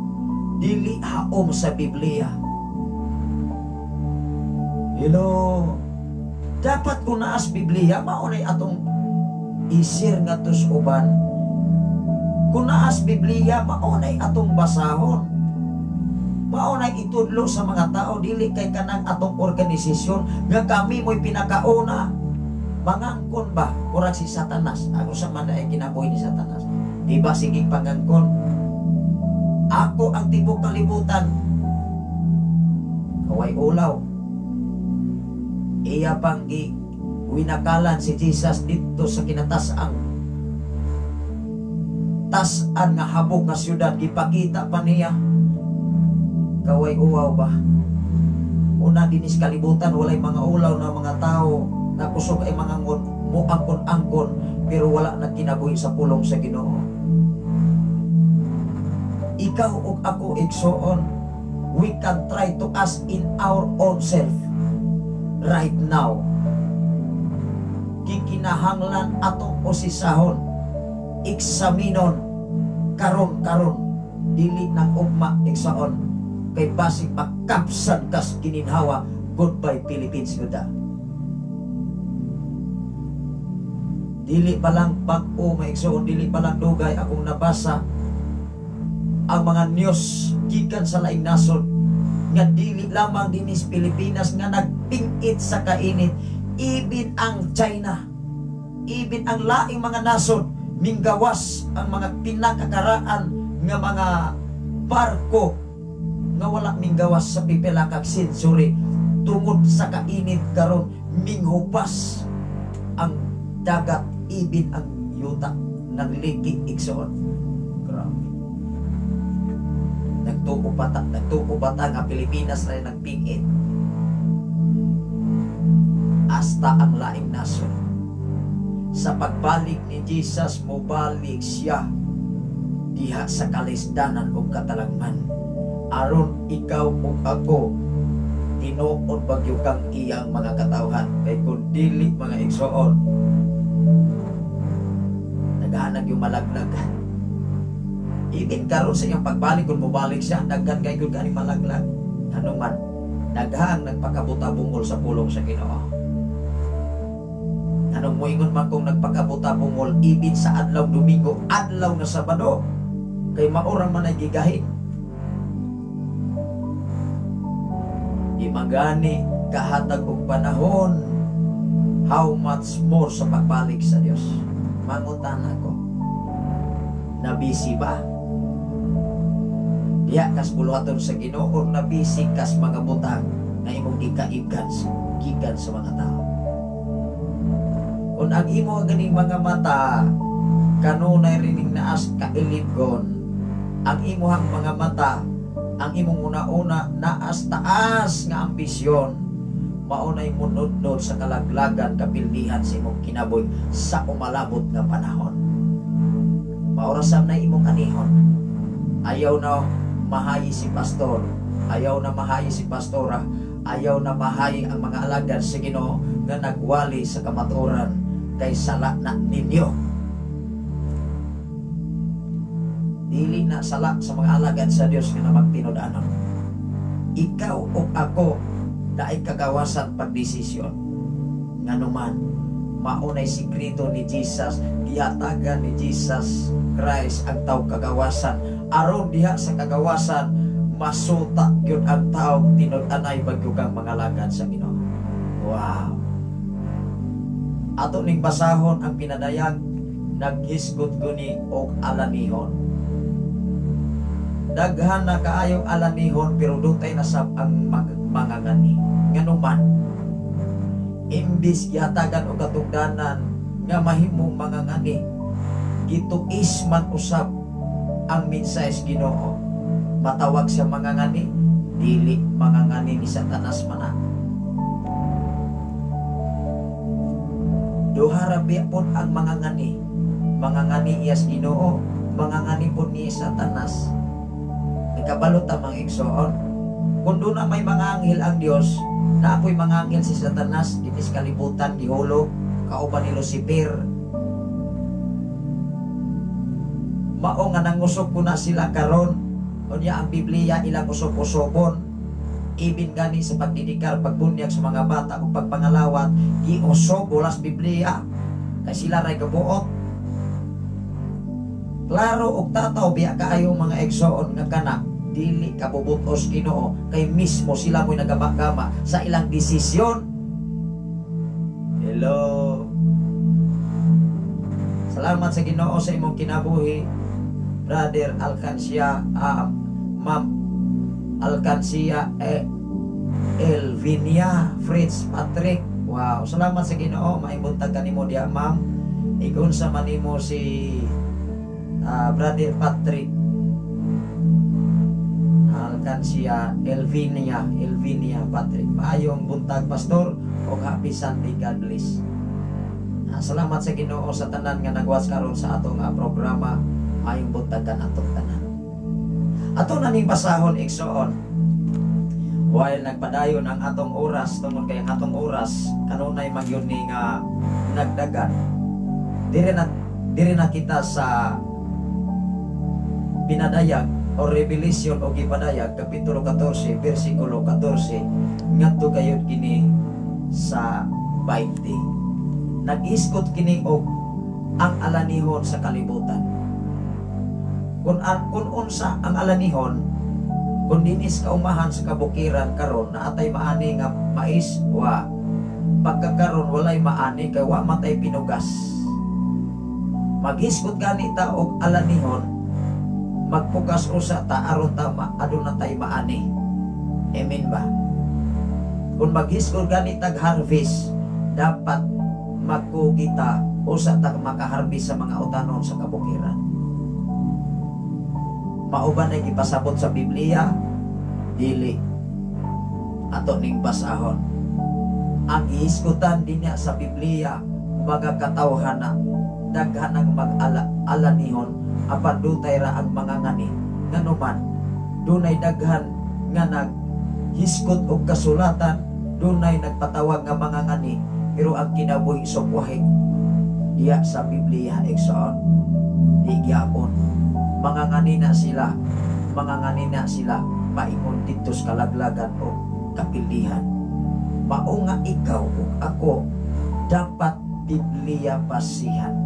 Speaker 6: dili haom sa Biblia. Hello? Dapat kung naas Biblia, maunay atong i-share nga sa uban. Kung naas Biblia, maunay atong basahon. Maunay itudlo sa mga tao, dili kay kanang atong organisasyon nga kami mo'y pinakauna. Mangangkon ba? Kurang si Satanas. Ako sa man ay kinabuhi ni Satanas. Di ba sige pangangkon? "Ako ang tibok kalibutan." Kaway ulaw. Iya pang gi winakalan si Jesus dito sa kinatasang tas-an nga habog nga syudad, gipakita pa niya. Kaway uwaw ba? Una dinis kalibutan, walay mga ulaw na mga tao na kusog ay mga ngon mo angkon-angkon, pero wala nagkinabuhi sa pulong sa Ginoo. Ikaw ug ako, igsoon, we can try to ask in our own self right now. Gikinahanglan atong usisahon, eksaminon karon karon, dili nang ugma, igsoon, kay basig makapsan kas gininhawa. Goodbye Philippines gyud. Dili pa lang bag-o, mga igsoon, dili pa lang dugay akong nabasa ang mga news gikan sa laing nasod nga dili lamang dinis Pilipinas nga nagpingit sa kainit, ibin ang China, ibin ang laing mga nasod, minggawas ang mga pinakakaraan nga mga barko nga wala minggawas sa pipila kag century tungod sa kainit karon, minghupas ang dagat, ibin ang yuta nagliki, igsoon. Grabe. Nagtuo pa ta nga Pilipinas na nagpingit. Hasta ang laing nasod. Sa pagbalik ni Jesus, mobalik siya diha sa kalisdanan ug katalagman. Aron ikaw ug ako, tinuod bagyo kang iyang mga katawhan. Kay kung dili, mga igsoon, naghanag yung malaglag. Ibin karon sa iyang pagbalik, kung mobalik siya, daghan kay gud kani malaglag. Hanuman, daghang nagpakabuta bungol sa pulong sa Ginoo. Anong moingon man kung nagpakabot-bungol ibin sa adlaw Domingo, adlaw nga Sabado, kay maura man ay gigahin. Di magani kahatag og panahon, how much more sa pagbalik sa Dios. Mangutana ko, nabisi ba? Diha kas buluhaton sa Ginoo or nabisi kas mga butang nga imong gikaibgan gikan sa mga tao. Kung ang imo ganing mga mata kanunay rining naas kailibgon, ang imuhang mga mata, ang imong una-una naas taas nga ambisyon, maunay munudnod sa kalaglagan kapildihan sa imong kinabuhi sa umalabot nga panahon. Maorasam na imong anihon. Ayaw na mahayi si pastor, ayaw na mahayi si pastora, ayaw na mahayi ang mga alagad sa Ginoo nga nagwali sa kamatuoran kay sala na ninyo. Dili na sala sa mga alagad sa Dios nga namagtinud-anon. Ikaw o ako naay kagawasan pagdesisyon. Nganuman, maunay sikreto ni Jesus, gihatagan ni Jesus Christ ang tao kagawasan. Aron diha sa kagawasan, masuta gyud ang tao tinud-anay bagyo kang mga alagad sa Ginoo. Wow. Ato ning basahon ang pinadayag, naghisgot guni og alanihon. Daghan na kaayong alanihon pero dutay nasab ang mga ngani. Nganuman, imbis gihatagan og katugdanan nga mahimong mga ngani, gituis man usab ang mensahe sa Ginoo. Matawag sa mga ngani, dili mga ngani ni Satanas man. Duha ra pud ang mga ngani. Mga ngani iyas Ginoo, mga ngani pud ni Satanas. Nagkabalo ta mga igsoon. Kung doon na may mga anghel ang Dios, na apoy mga anghel si Satanas, dinis kalibutan, gihulog, kauban ni Lucifer. Mao nga nangusok ko na sila karon. Unya ang Biblia ilang usok-usokon. Ibin gani sa pagdidikar, pagbunyag sa mga bata o pagpangalawat, giusok ulas Biblia kay sila ray kabuot. Klaro og tataw biya kaayo mga igsoon nga kana dili kabubutos Ginoo kay mismo sila mo'y nagama-gama sa ilang desisyon. Hello. Salamat sa Ginoo sa imong kinabuhi, Brother Alcancia, Ma'am Alcancia Elvinia Fritz Patrick. Wow, salamat sa Ginoo, maibuntag kanimo diha, ma'am. Igunsa man nimo si Brother Patrick Alcancia Elvinia Patrick. Maayong buntag, pastor, ug happy Sunday. God bless. Salamat sa Ginoo sa tanan nga nagwatch karon sa atong programa. Maayong buntag kan atong tanan. Ato na ning basahon igsoon. While nagpadayon ang atong oras, tungod kay ang atong oras kanunay magyud ni nga nagdagan. Dire na kita sa pinadayag o Revelation o gipadayag kapitulo 14 bersikulo 14 ngadto kayod kini sa 20. Nag-iskot kini og ang alanihon sa kalibutan. Kung unsa ang alanihon, kung dinis kaumahan sa kabukiran karon na atay maani nga mais, wa pagkakaron walay maani kay wa matay pinugas. Maghiskot gani ta og alanihon, magpugas usa ta aron ta aduna tay maani. Amen ba? Kung maghiskot gani tag harvest, dapat magkugita usa ta makaharvest sa mga utanon sa kabukiran. Mao ba na gipasabot sa Biblia? Dili. Ato ning basahon. Ang gihisgutan dinha sa Biblia, mga katawhan na daghan ang mag-ala-alanihon apan dutay ra ang mga ngani. Nganuman, dunay daghan nga naghisgot og kasulatan, dunay nagpatawag nga mga ngani, pero ang kinabuhi sukwahi diya sa Biblia igsoon. Di gyapon. Mga nganina sila, paingon dito sa kalaglagan o kapilihan. Mao nga ikaw o ako dapat Biblia basihan.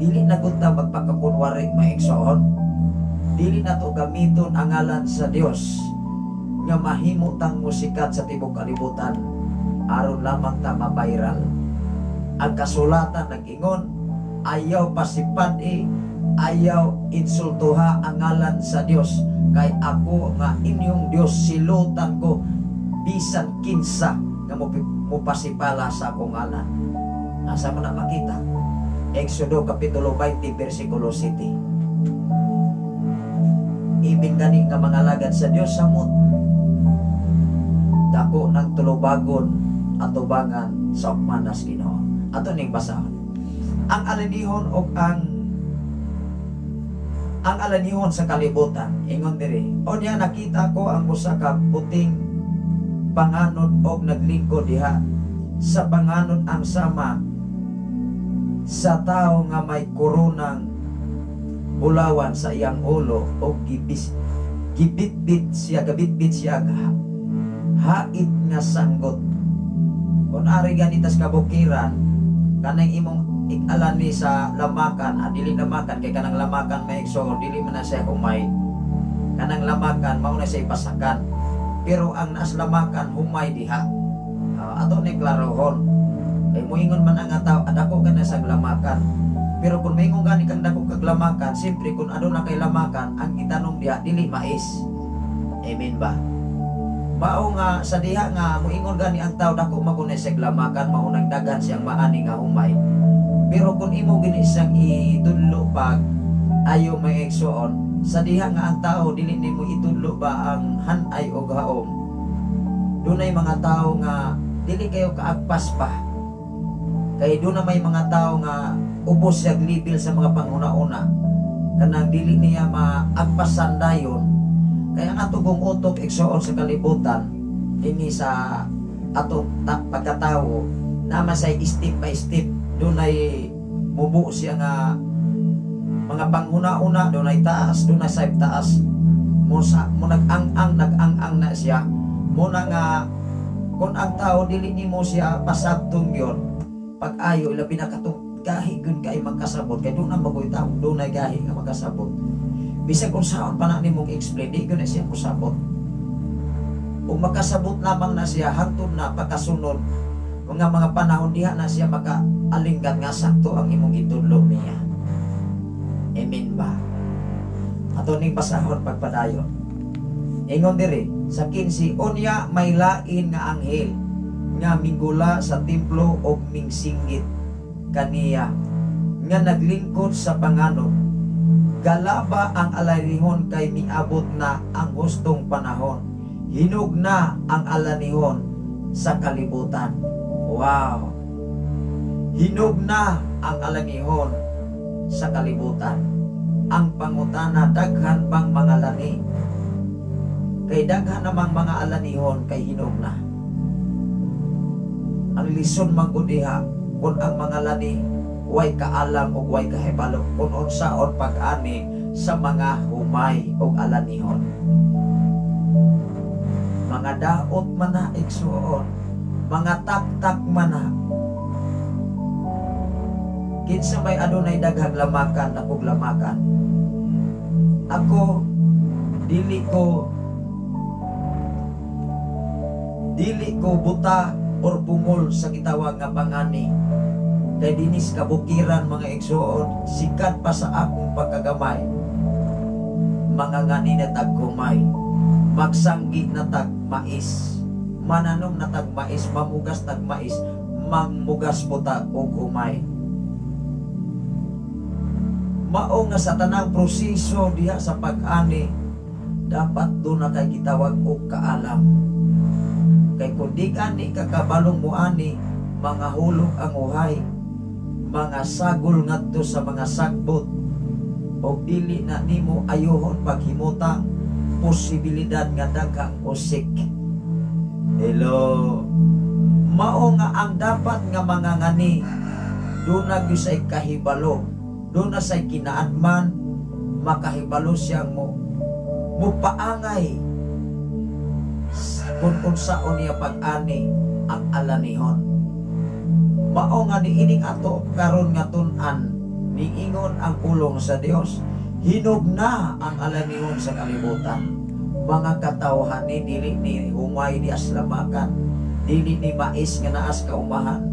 Speaker 6: Dili na gud ta magpakakunwari, mga igsoon. Dili na to gamiton ang ngalan sa Dios nga mahimo tang musikat sa tibok kalibutan aron lamang ta ma-viral. Ang kasulatan nag-ingon, ayaw pasipad-i, ayaw insultuha ang ngalan sa Dios, kay ako nga inyong Dios silutan ko bisan kinsa nga mupasipala sa akong ngalan. Asa mo na makita? Exodo Kapitulo 20 versikulo 7. Ibig gani nga mga alagad sa Dios, samot dako ng tulubagon at tubangan sa ukmanas Ginoo. Ato ning basahon. Ang alanihon og ang alanihon sa kalibutan, ingon diri. Unya nakita ko ang usa ka puting panganod og naglingkod diha sa panganod ang sama sa tawo nga may koronang bulawan sa iyang ulo og gibis gibitbit siya gabitbit siya hait nga sanggot. Kung ari ganitas kabukiran, kanang imong ik-alani sa lamakan, dili lamakan kay kanang lamakan, may igsoon, dili man na siya humay. Kanang lamakan mao na siya ipasakan, pero ang naas lamakan humay diha. Ato ni klarohon kay moingon man ang tao adako ka na sa lamakan, pero kung maingon gani kang dako kag lamakan, siyempre kung aduna kay lamakan, ang itanom diha dili mais. Amen ba? Mao nga sa diha nga moingon gani ang tao dako man kuno sa lamakan, mao nang daghan siyang maani nga humay. Pero kung imo gini siyang itudlo pag ayo, may igsoon, sa diha nga ang tao dili nimo itudlo ba ang hanay og haom, dunay mga tao nga dili kayo kaagpas pa, kay doon na may mga tao nga ubos siya level sa mga panghuna-una, kanang dili niya maagpasan dayon. Kaya ang atong utok, igsoon, sa kalibutan ini, sa atong pagkatao naman say step by step, dunay mubuo siya nga mga panghuna-una, dunay taas, dunay sa taas mo sa mo nag-ang-ang nag-ang-ang na siya muna nga kung ang tao dili nimo siya pasabtong yon pag-ayo, labi na katong gahi gyud kay magkasabot, kay doon ang bagoy tao, dunay gahi nga magkasabot. Bisag unsaon pa na nimong explain, di gyud na siya mosabot. Ug makasabot lamang na siya hangtod na pagkasunod mga panahon, diha na siya makaalinggat nga sakto ang imong gitudlo niya. Amen ba? Ato ning basahon pagpadayon. Ingon diri sa 15, unya may lain nga anghel nga migula sa templo og mingsinggit kaniya nga naglingkod sa panganod, "Galaba ang alanihon kay miabot na ang hustong panahon. Hinog na ang alanihon sa kalibutan." Wow! Hinog na ang alanihon sa kalibutan. Ang pangutana, daghan bang mga lani? Kay daghan namang mga alanihon kay hinog na. Ang lison man gud diha kung ang mga lani way kaalam ug way kahibalo kung unsaon pag-ani sa mga humay ug alanihon. Mga daot man na, igsuon, mga taktak man na. Kinsa may adunay daghang lamakan, akong lamakan. Ako dili ko buta or bungol sa gitawag nga pangani. Kay dinis kabukiran, mga igsuon, sikat pa sa akong pagkagamay. Mga ngani na tag humay, magsanggi na tag mais, mananom na tag mais, mamugas tag mais, mangmugas po ta og humay. Mao nga sa tanang proseso diha sa pag-ani, dapat doon na kay gitawag og kaalam. Kay kung di gani ka kabalong muani, mga hulog ang uhay, mga sagol ngadto sa mga sagbot, o dili na nimo ayuhon paghimutang, posibilidad nga daghang usik. Hello. Mao nga ang dapat nga mga ngani doon na gyud say kahibalo, doon na say kinaadman, makahibalo siyang mo mupaangay kung unsaon niya pag-ani ang alanihon. Mao nga niining ato karon nga tun-an, niingon ang pulong sa Dios, hinog na ang alanihon sa kalibutan. Mga katawhan ni dili ni humay di aslamakan, dili ni mais nga naas kaumahan,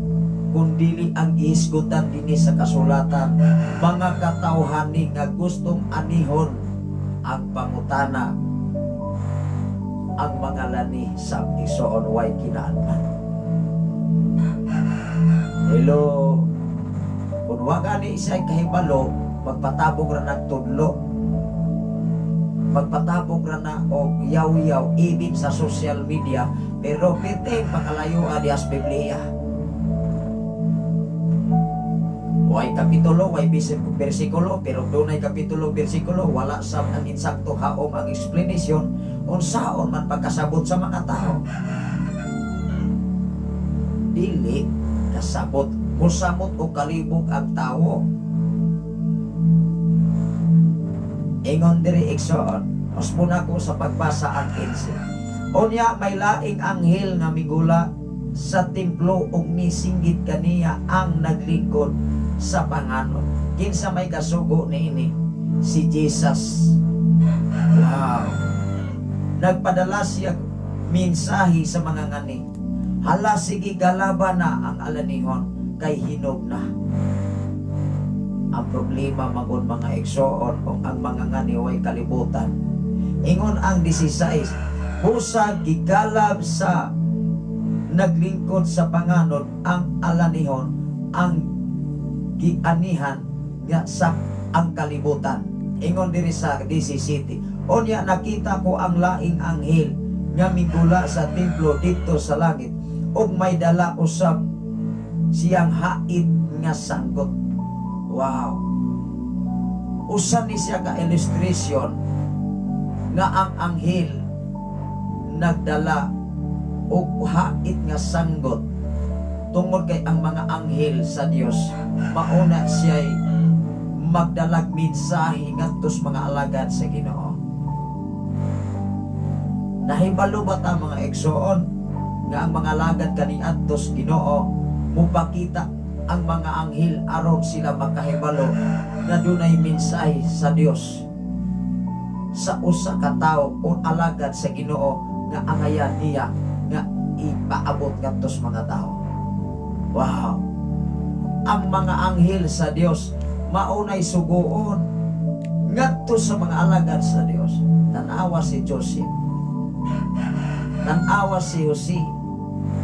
Speaker 6: kun dili ang gihisgutan dinhi sa kasulatan. Mga katawhan ni nga gustong anihon ang pangutana, ang mga lani sa igsoon way kinahanglan. Hello, kung wa gani siya kahibalo, magpatabog ra nagtudlo, magpatabog ra na og yaw-yaw even sa social media, pero pite pakalayo adias Biblia. Way kapitulo, way bersikulo, pero dunay kapitulo, bersikulo, wala sab ang insakto haom ang explanation unsaon man pagkasabot sa mga tao. Dili kasabot, musamot o kalibog ang tao. Ingon diri igsoon, mas muna ko sa pagbasa ang 15. Unya may laing anghel nga migula sa templo ug misinggit kaniya ang naglingkod sa panganod. Kinsa may kasugo niini? Si Jesus. Wow. Nagpadala siya mensahe sa mga ngani. Hala sige galaba na ang alanihon kay hinog na. Ang problema magon mga igsoon kung ang mga ngani way kalibutan. Ingon ang 16, busa gigalab sa naglingkod sa panganod ang alanihon ang gianihan nga sa ang kalibutan. Ingon diri sa 17, unya nakita ko ang laing anghel nga migula sa templo didto sa langit ug may dala usab siyang hait nga sanggot. Wow. Usa ni siya ka illustration nga ang anghel nagdala og hait nga sanggot tungod kay ang mga anghel sa Dios mauna siya'y magdalag mensahe ngadto sa mga alagad sa Ginoo. Nahibalo ba ta mga igsoon nga ang mga alagad kaniadto sa Ginoo mupakita ang mga anghel aron sila makahibalo nga dunay mensahe sa Dios sa usa ka tawo o alagad sa Ginoo nga angayan niya nga ipaabot ngadto sa mga tawo. Wow. Ang mga anghel sa Dios maunay suguon ngadto sa mga alagad sa Dios. Tan-awa si Joseph, tan-awa si Jose,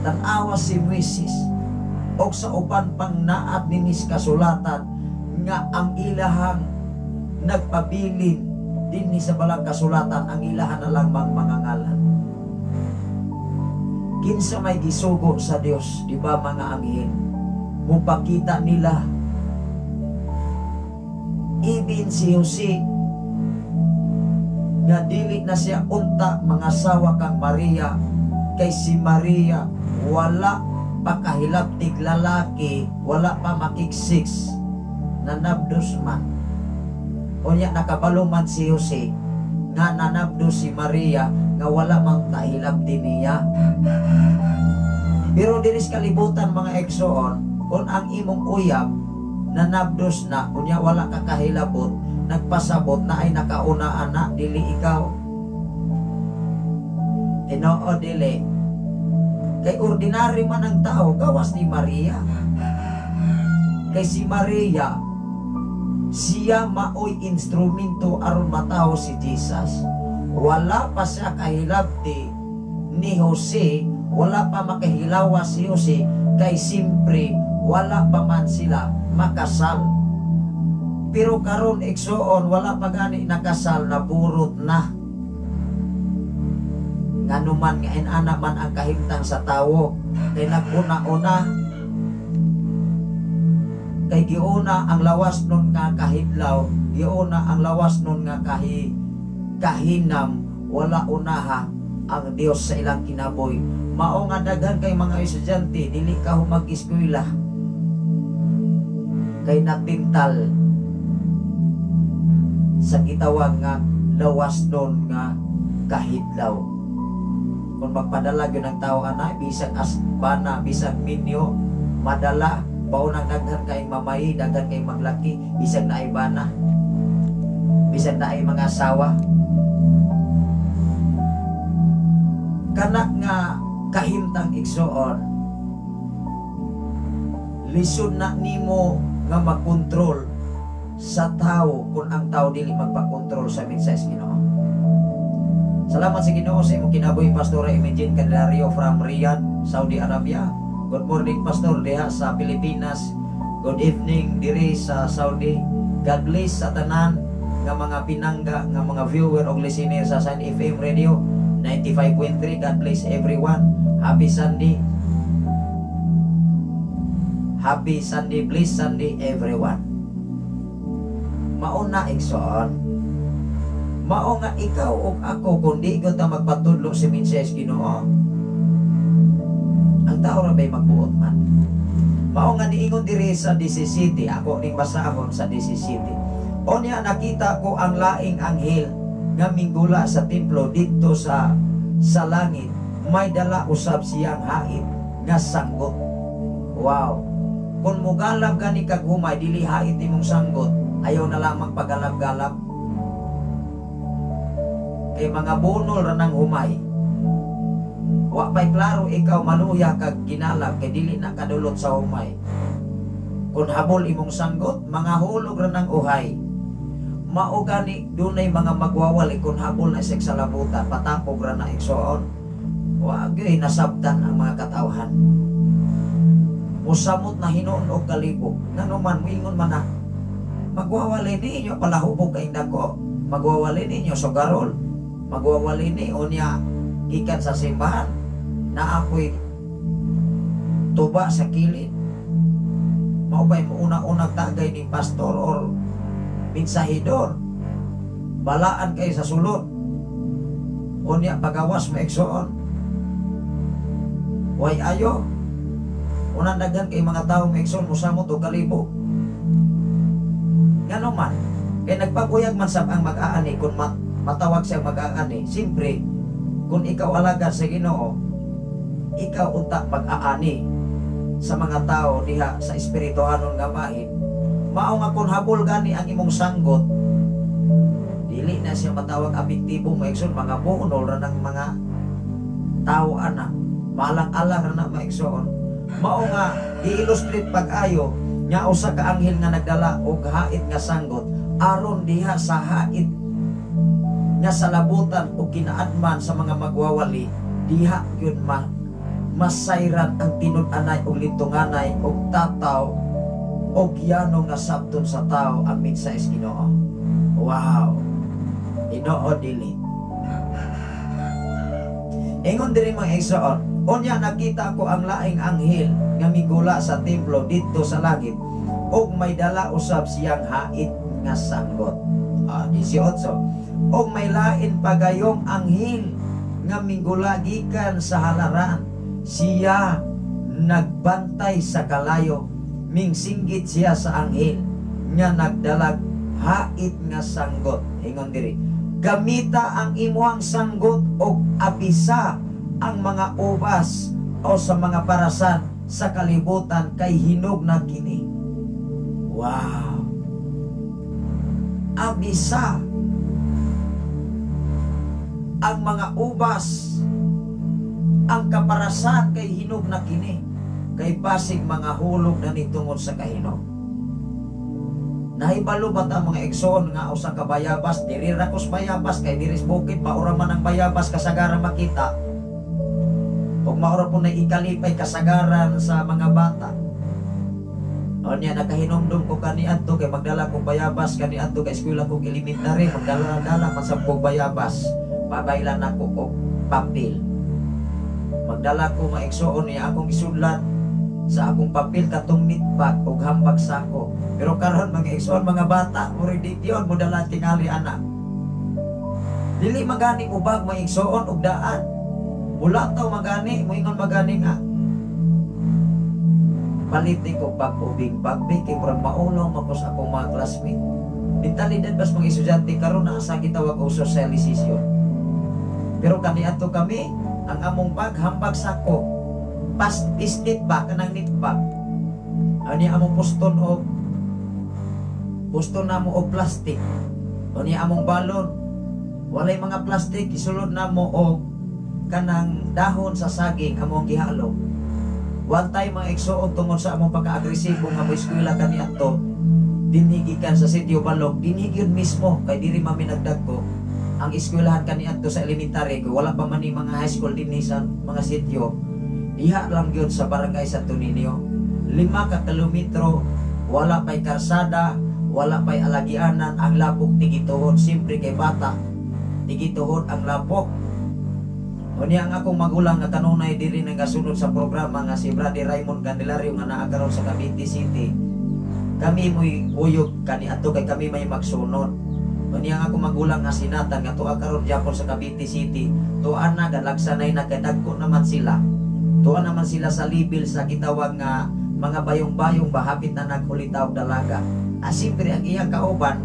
Speaker 6: tan-awa si Moises, og sa uban pang naat ninis kasulatan nga ang ilahang nagpabilin dinhi sa balang kasulatan, ang ilahan na lang mang mga ngalan. Kinsa may gisugo sa Dios, di ba mga anghel? Mupakita nila. Even si Jose nga dili na siya unta mga sawa kang Maria, kay si Maria wala pa kahilabtig lalaki, wala pa makiksix, nanabdos man. Unya nakabalo man si Jose nga nanabdos si Maria nga wala mang kahilabti niya. Pero diri sa kalibutan mga igsoon, kung ang imong uyab nanabdos na, unya wala ka kahilabot, nagpasabot na ay nakauna ana, dili ikaw. Tinoo dili. Kay ordinary man ang tao, gawas ni Maria. Kay si Maria, siya maoy instrumento aron matawo si Jesus. Wala pa siya kahilabti ni Jose, wala pa makahilawa si Jose, kay simpre wala pa man sila makasal. Pero karon igsoon, wala pa gani nakasal, naburot na. Nganuman nga inana man ang kahimtang sa tawo, kay naguna-una, kay giuna ang lawas nun nga kahidlaw, giuna ang lawas nun nga kahinam, wala unaha ang Dios sa ilang kinaboy. Mao nga daghan kay mga estudyante dili ka mag-eskwela kay natintal sa gitawag nga lawas nun nga kahidlaw. Kung magpadala gyud ang tao ana, bisag asbana, bisag minyo, Madala baunang daghan kay mamayi, daghan kay maglaki, bisag naay bana, bisan naay mga asawa. Kana nga kahimtang, igsoon, lisod na nimo nga makontrol sa tao kung ang tao dili magpakontrol sa mensahe sa Ginoo. Salamat sa Ginoo sa imong kinabuhi, Pastora Imagine Candelario from Riyadh, Saudi Arabia. Good morning, Pastor, diha sa Pilipinas. Good evening diri sa Saudi. God bless sa tanan nga mga pinangga nga mga viewer og listener sa Shine FM Radio 95.3. God bless everyone. Happy Sunday. Happy Sunday, bless Sunday everyone. Mao na, igsoon. Mao nga ikaw ug ako, kung di gyud ta magpatudlo sa mensahe sa Ginoo, ang tao ra bay magbuot man. Mao nga niingon diri sa 17, ako ning basahon sa 17. Onya nakita ko ang laing anghel nga minggula sa templo didto sa langit, may dala usab siyang hait nga sanggot. Wow. Kung mugalab gani kag humay, dili hait imong sanggot, ayaw na lamang pagalab-galab. Kay mga bunol ra nang humay. Wa pa'y klaro ikaw maluya kag ginalab kay dili na kadulot sa humay. Kung habol imong sanggot, mga hulog ra nang uhay. Mao gani dunay mga magwawali kung habol na sa salabutan, patapog ra na, igsoon. Wa gyud nasabtan ang mga katawhan. Musamot na hinuon og kalibog. Ngano man moingon man na magwawali ninyo palahubog kay dako. Magwawali ninyo sugarol. Magwawali ni unya gikan sa simbahan na ako'y tuba sa kilid. Mao ba'y mauna-unang tagay ni pastor or mensahidor? Balaan kay sa sulod. Unya pagawas mo, igsoon. Way ayo. Unang daghan kay mga tao, mga igsoon, musamot og kalibog. Ngano man, kay nagpabuyag man sab ang mag-aani kung matawag siya mag-aani. Siyempre, kung ikaw alagad sa Ginoo, ikaw unta mag-aani sa mga tao diha sa espirituhanon nga bahin. Mao nga kung habol gani ang imong sanggot, dili na siya matawag apektibo mo, igsoon, mga bunol ra ng mga tao ana. Malang-alang ra na, mga igsoon. Mao nga i-illustrate pag-ayo nga usa ka anghel nga nagdala og hait nga sanggot aron diha sa hait nga salabutan o kinaadman sa mga magwawali, diha gyud ma masayran ang tinud-anay og lintunganay og tataw og yano nga sabton sa tao ang mensahe sa Ginoo. Wow. Ginoo dili. Ingon diri, mga igsoon, unya nakita ko ang laing anghel nga migula sa templo didto sa langit ug may dala usab siyang hait nga sanggot. 18. Ug may lain pagayong anghel nga minggula gikan sa halaran. Siya nagbantay sa kalayo, mingsinggit siya sa anghel nga nagdalag hait nga sanggot. Ingon diri, gamita ang imuhang sanggot og abisa ang mga ubas o sa mga parasan sa kalibutan kay hinog na kini. Wow. Abisa ang mga ubas, ang kaparasan kay hinog na kini, kay basig mga hulog na nitungod sa kahinog. Nahibalo ba ta, mga igsoon, nga usa ka bayabas, diri ra kos bayabas kay diri sa bukid maura man ang bayabas kasagaran makita. Ug maura po na ikalipay kasagaran sa mga bata. O niya nakahinumdum ko kaniadto kay magdala kog bayabas kaniadto kay eskwela kog elementary, magdala-dala man sa kog bayabas. Babaylan nako og papel. Magdala ko, mga igsoon, niya akong gisudlan sa akong papel katong nitbag og hambag sako. Pero karon, mga igsoon, mga bata mo di yun mo dala tingali ana. Dili magani ubag, mga igsoon, og daan. Mulataw magani, moingon magani nga palit ko pag ubing bagbi kay murag maulaw man ko sa akong mga classmate. Mentalidad bas mga estudyante karon na sa gitawag og socialization. Pero kaniadto kami, ang among bag hambag sako. Pas isnit ba kanang nitbag. Ani among puston og puston namo og plastic. Unya among balon, walay mga plastic, isulod namo og kanang dahon sa saging among gihalo. One time, mga igsuon, tungod sa among pagka-agresibo nga mo eskwela kaniadto dinhi gikan sa Sitio Balog, dinhi gyud mismo kay diri man mi nagdagko ang eskwelahan kaniadto sa elementary ko. Wala pa man ni mga high school dinhi sa mga sitio. Diha lang gyud sa Barangay Santo Niño, 5 ka kilometro. Wala pa'y karsada, wala pa'y alagianan. Ang labok tigituhod. Siyempre kay bata, tigituhod ang labok. Unya ang akong magulang nga kanunay diri nang gasunod sa programa nga si Brother Raymond Candelario nga naa karon sa Cavite City. Kami mo'y uyog kaniadto kay kami may magsunod. Unya ang akong magulang nga si Nathan nga tuwa karon Japon sa Cavite City. Tuwa na galagsanay na kay dagko naman sila. Tuwa naman sila sa level sa gitawag nga mga bayong-bayong ba, hapit na nagulitaw dalaga. Ah, siyempre ang iyang kauban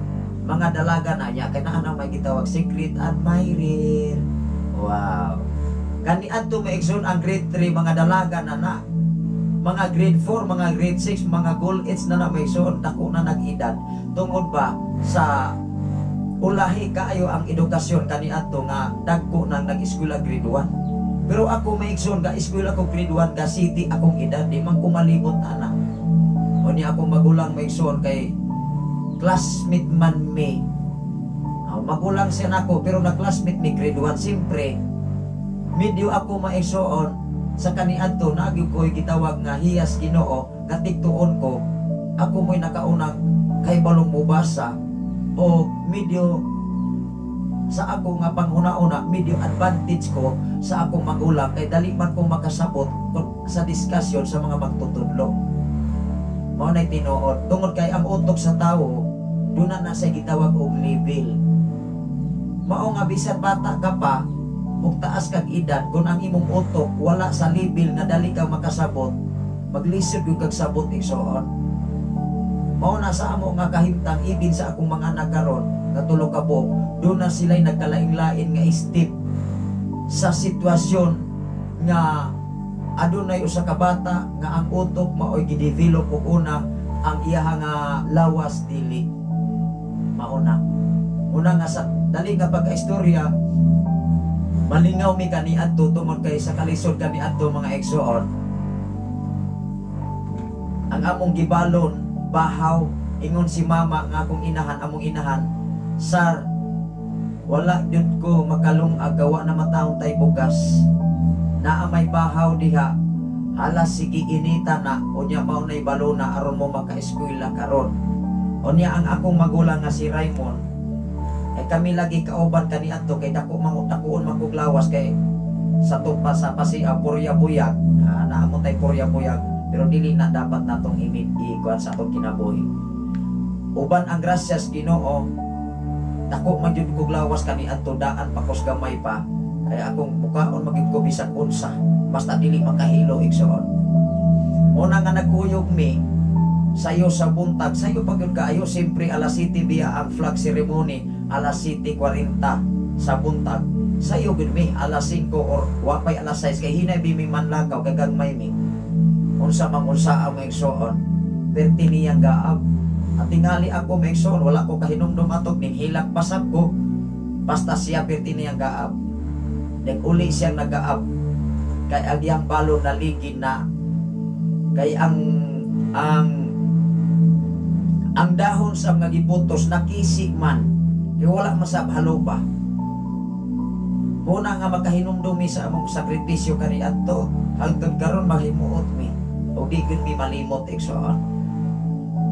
Speaker 6: mga dalaga na niya kay naa na may gitawag secret admirer. Wow. Kaniadto, mga igsoon, ang grade 3 mga dalaga na na. Mga grade 4, mga grade 6, mga goal 8 na na, mga igsoon, dako na nag-edad. Tungod ba sa ulahi kaayo ang edukasyon kaniadto nga dagko nang nag-eskwela grade 1. Pero ako, mga igsoon, ga eskwela ko grade 1, ga city akong edad, di man ko malibot ana. Unya akong magulang, mga igsoon, kay classmate man mi. Oh, magulang siya nako pero na-classmate mi grade 1. Siyempre, medyo ako, mga igsoon, sa kaniadto naagyo ko'y gitawag nga hiyas Ginoo nga tigtuon ko ako mo'y nakaunang kay balong mubasa o medyo sa ako nga panghuna-una medyo advantage ko sa akong magulang kay dali man ko makasabot sa discussion sa mga magtutudlo. Mao na'y tinuod tungod kay ang utok sa tawo duna na sa gitawag og level. Mao nga bisan bata ka pa ug taas kag edad, kung ang imong utok wala sa level nga dali kang makasabot, maglisod gyud kag sabot, igsoon. Mao na sa amo nga kahimtang, ibin sa akong mga anak karon nga 3 ka buok, doon na sila'y nagkalain-lain nga step sa sitwasyon nga adunay usa ka bata nga ang utok maoy gidevelop og una, ang iyaha nga lawas dili. Mao na una nga sa dali nga pagkaistorya, malingaw mi kaniadto tungod kay sa kalisod kaniadto, mga igsoon, ang among gibalon bahaw. Ingon si mama nga akong inahan, among inahan, "Sar, wala jud ko makalungag, gawa na matawon tay bugas. Naa may bahaw diha, hala sige inita na, unya mao nay balona aron mo maka-eskwela karon." Unya ang akong magulang nga si Raymond ay kami lagi kauban kaniadto kay dako man dakuon man kog lawas kay sa tupa sa pasiya purya buyag. Ah, naa mo tay purya buyag pero dili na dapat natong imit ikuan sa atong kinabuhi. Uban ang grasyas Ginoo, dako man jud kog lawas kaniadto, daan pa kos gamay pa kay akong mukaon magyud ko bisag unsa basta dili makahilo, igsoon. Una nga nagkuyog mi sayo sa buntag, sayo pa gyud kaayo. Siyempre alas 7 biya ang flag ceremony, alas 7:40 sa buntag. Sayo gyud mi alas 5 or wapay alas 6 kay hinay bi mi manlakaw kay gagmay mi. Unsa mang unsa ang, mga igsoon, perti niyang gaab. At tingali ako, mga igsoon, wala ko kahinumdum atog ning hilak pasab ko. Basta siya perti niyang gaab. Nag-uli siyang nagaab kay ang iyang balon naligid na kay ang dahon sa mga giputos nakisi man kay wala masab halo ba. Muna nga makahinumdumi sa among sakripisyo kaniadto, hangtod karon mahimuot mi o di gyud mi malimot, igsoon.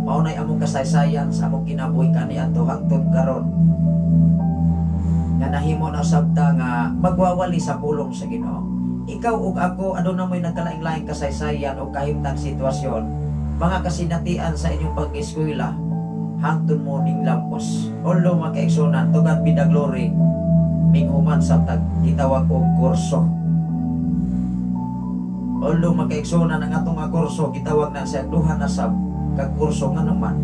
Speaker 6: Mao nay among kasaysayan sa among kinabuhi kaniadto hangtod karon nga nahimo na sabta nga magwawali sa pulong sa Ginoo. Ikaw ug ako, aduna mo'y nagkalaing-laing kasaysayan o kahimtang sitwasyon, mga kasinatian sa inyong pag-eskwela hangtod mo ning lampos. Although, mga kaigsunan, to God be the glory, minghuman sa tag gitawag og kurso. Although, mga kaigsunan, ang atong nga kurso gitawag na siya duha na sab ka kurso nga naman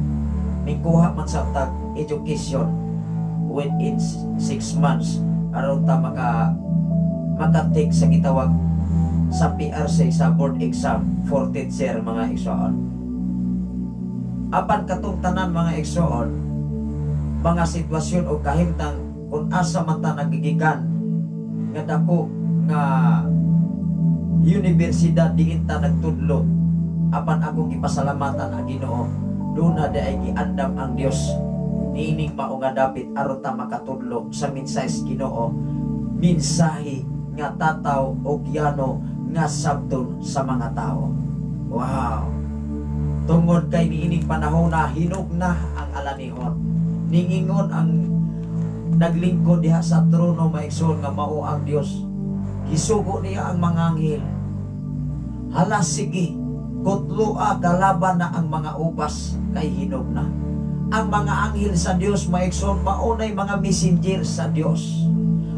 Speaker 6: mingkuha man sa tag education within 6 months aron ta maka-take sa gitawag sa PRC sa board exam for teacher, mga igsoon. Apan katong tanan, mga igsoon, mga sitwasyon o kahimtang kung asa man ta nagigikan nga dako nga universidad, diin ta nagtudlo, apan akong gipasalamatan ang Ginoo, duna di ay giandam ang Dios niining mao nga dapit aron ta makatudlo sa mensahe sa Ginoo, mensahe nga tataw o yano nga sabton sa mga tao. Wow! Tungod kay niining panahon na hinog na ang alanihon. Ningingon ang naglingkod diha sa trono, mga igsoon, nga mao ang Dios. Gisugo niya ang mga anghel. "Hala sige, kutloa, kalaban na ang mga ubas kay hinog na." Ang mga anghel sa Dios, mga igsoon, maunay mga messenger sa Dios.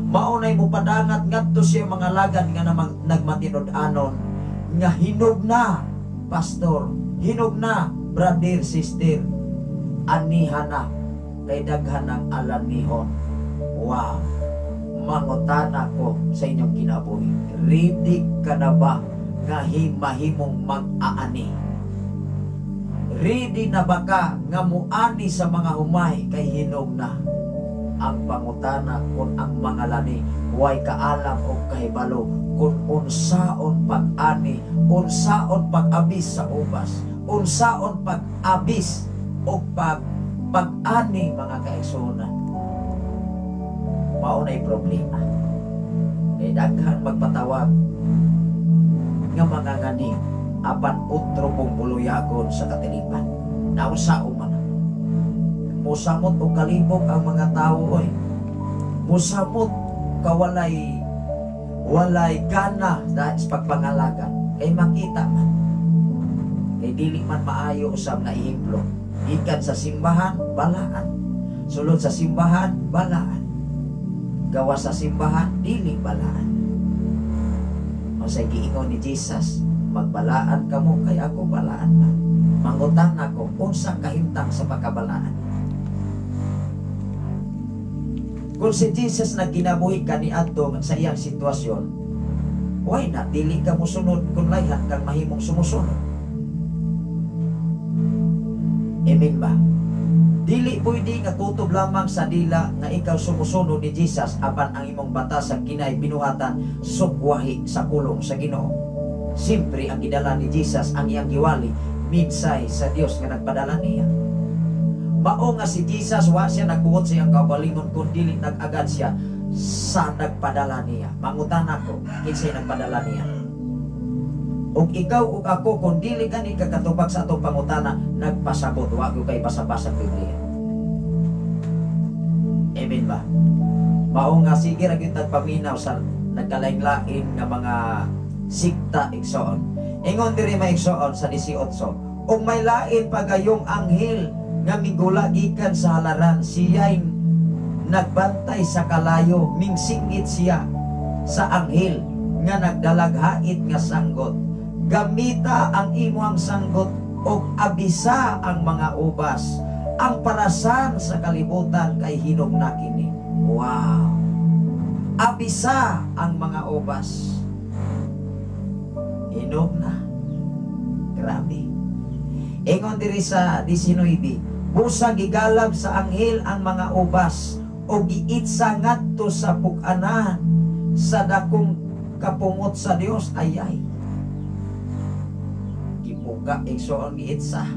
Speaker 6: Maunay mupadangat ngadto siya mga lagad nga namang nagmatinud-anon nga hinog na, pastor, hinog na, brother, sister, aniha na kay daghan ang alanihon. Wow! Mangutana ko sa inyong kinabuhi. Ready ka na ba nga mahimong mag-aani? Ready na ba ka nga muani sa mga humay kay hinog na? Ang pangutana, kung ang mga lani way kaalam o kahibalo kung unsaon pag-ani, unsaon pag-abis sa ubas, unsaon pag-abis o pag-ani, mga kaigsuonan. Mao na'y problema. Kay daghan magpatawag nga mga ngani apan otro pong buluyagon sa katilipan. Nausa man. Musamot og kalibok ang mga tao oy. Musamot kawalay walay gana dahil sa pagpangalaga kay makita man. Kay dili man maayo usab nga ehemplo. Gikan sa simbahan, balaan. Sulod sa simbahan, balaan. Gawas sa simbahan, dili balaan. Unsay giingon ni Jesus? "Magbalaan kamo kay ako balaan na." Mangutan ako, unsa kahimtang sa pagkabalaan? Kung si Jesus nagkinabuhi kaniadto sa iyang sitwasyon, why not dili ka musunod kung layhan kang mahimong sumusunod? Amen ba? Dili pwede nga kutob lamang sa dila nga ikaw sumusunod ni Jesus apan ang imong batas sa kinay binuhatan sukwahi sa pulong sa Ginoo. Siyempre, ang gidala ni Jesus, ang iyang giwali, minsay sa Dios nga nagpadala niya. Mao nga si Jesus, wa siya nagbuot sa iyang kaugalingon kun dili nag-agad siya sa nagpadala niya. Mangutan ako, kinsay nagpadala niya? Ug ikaw ug ako, kung dili gani kakatubag sa atong pangutana, nagpasabot, wa gyud kay basa-basa Biblia. Amen ba? Mao nga sige ra gyud tagpaminaw sa nagkalain-lain nga mga sikta, igsoon. Ingon diri, mga igsoon, sa 18, "Ug may lain pagayong anghel nga migula gikan sa halaran, siya'y nagbantay sa kalayo, mingsingit siya sa anghel nga nagdalaghait nga sanggot, 'Gamita ang imong sanggot og abisa ang mga ubas, ang parasan sa kalibutan, kay hinog na kini.'" Wow! Abisa ang mga ubas. Hinog na. Grabe. Ingon diri sa 19, "Busa gigalab sa anghel ang mga ubas o giitsa ngadto sa pug-anan sa dakong kapungot sa Dios." Ayay. Gipuga, igsoon, giitsa.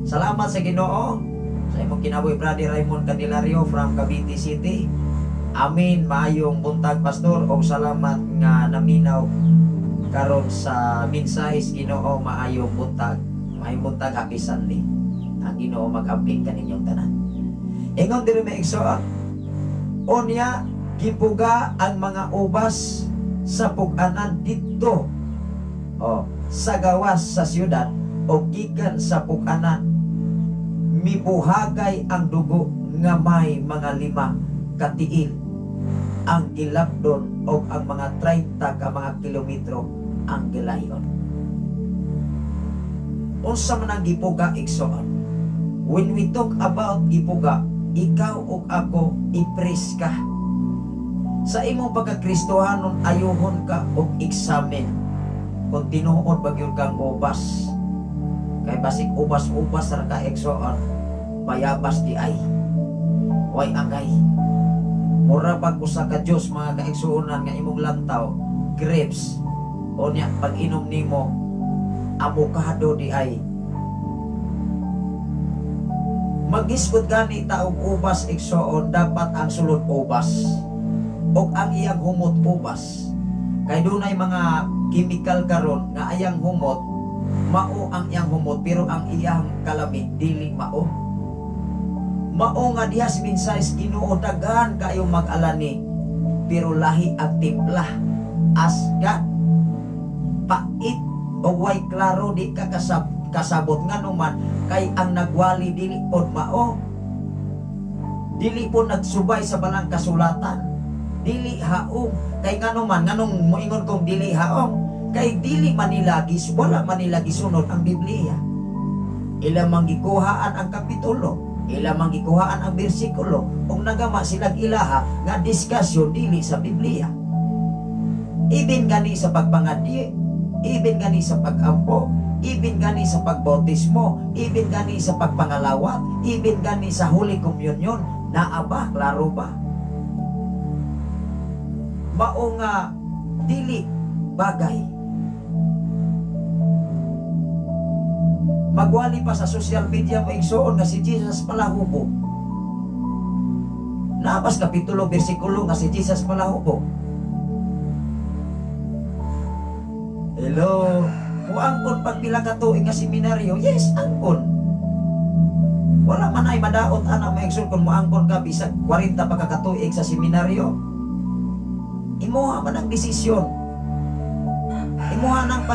Speaker 6: Salamat sa Ginoo sa imong kinabuhi, Brother Raymond Candelario from Cavite City. Amen. Maayong buntag, pastor, og salamat nga naminaw karon sa mensahe sa Ginoo. Maayong buntag. Maayong buntag, happy Sunday. Ang Ginoo mag-amping kaninyong tanan. Ingon diri, mga igsoon, "Unya gipuga ang mga ubas sa pug-anan didto oh, sa gawas sa siyudad o gikan sa pug-anan mibuhagay ang dugo nga may mga 5 ka tiil ang gilabdon o ang mga 30 ka mga kilometro ang gilayon." Unsa man ang gipuga, igsoon? When we talk about gipuga, ikaw ug ako, i-press ka. Sa imong pagkakristohanon, ayuhon ka og examine kung tinuod ba gyud kang ubas. Kay basig ubas-ubas ra ka, igsoon, bayabas di ay. Way angay. Mura pag usa ka juice, mga kaigsuonan, nga imong lantaw, grapes. O nya pag inom nimo, avocado di ay. Magisgot gani ta og ubas, igsoon, dapat ang sulod ubas ug ang iyang humot ubas. Kay dunay mga chemical karon nga ayang humot, mao ang iyang humot pero ang iyang kalami dili mao. Mao nga diha sa mensahe sa Ginoo, daghan kayo mag-alani pero lahi ang timpla. Asgat, pait o way klaro, di ka kasabot nganuman kay ang nagwali dili pod mao, dili po nagsubay sa balang kasulatan, dili haong. Kay nganuman, nganong moingon kong dili haong, kay dili man nila wala man nila gisunod ang Biblia. Ila mang gikuhaan ang kapitulo, ila mang gikuhaan ang bersikulo, ug nagama silag ilaha nga diskusyon dili sa Biblia. Ibin gani sa pagpangadyi, ibin gani sa pagampo, ibin gani sa pagbautismo, ibin gani sa pagpangalawat, ibin gani sa Holy Communion, naa ba? Klaro ba? Mao nga dili bagay. Magwali pa sa social media mo, igsuon, nga si Jesus palahubo. Naabas kapitulo, bersikulo nga si Jesus palahubo. Hello? Muangkon pagpila ka tuig nga seminaryo? Yes, angkon. Wala man ay madaot ana mo, igsoon, kung muangkon ka bisag 40 pa ka katuig sa seminaryo. Imuha man ang desisyon. Imuha nang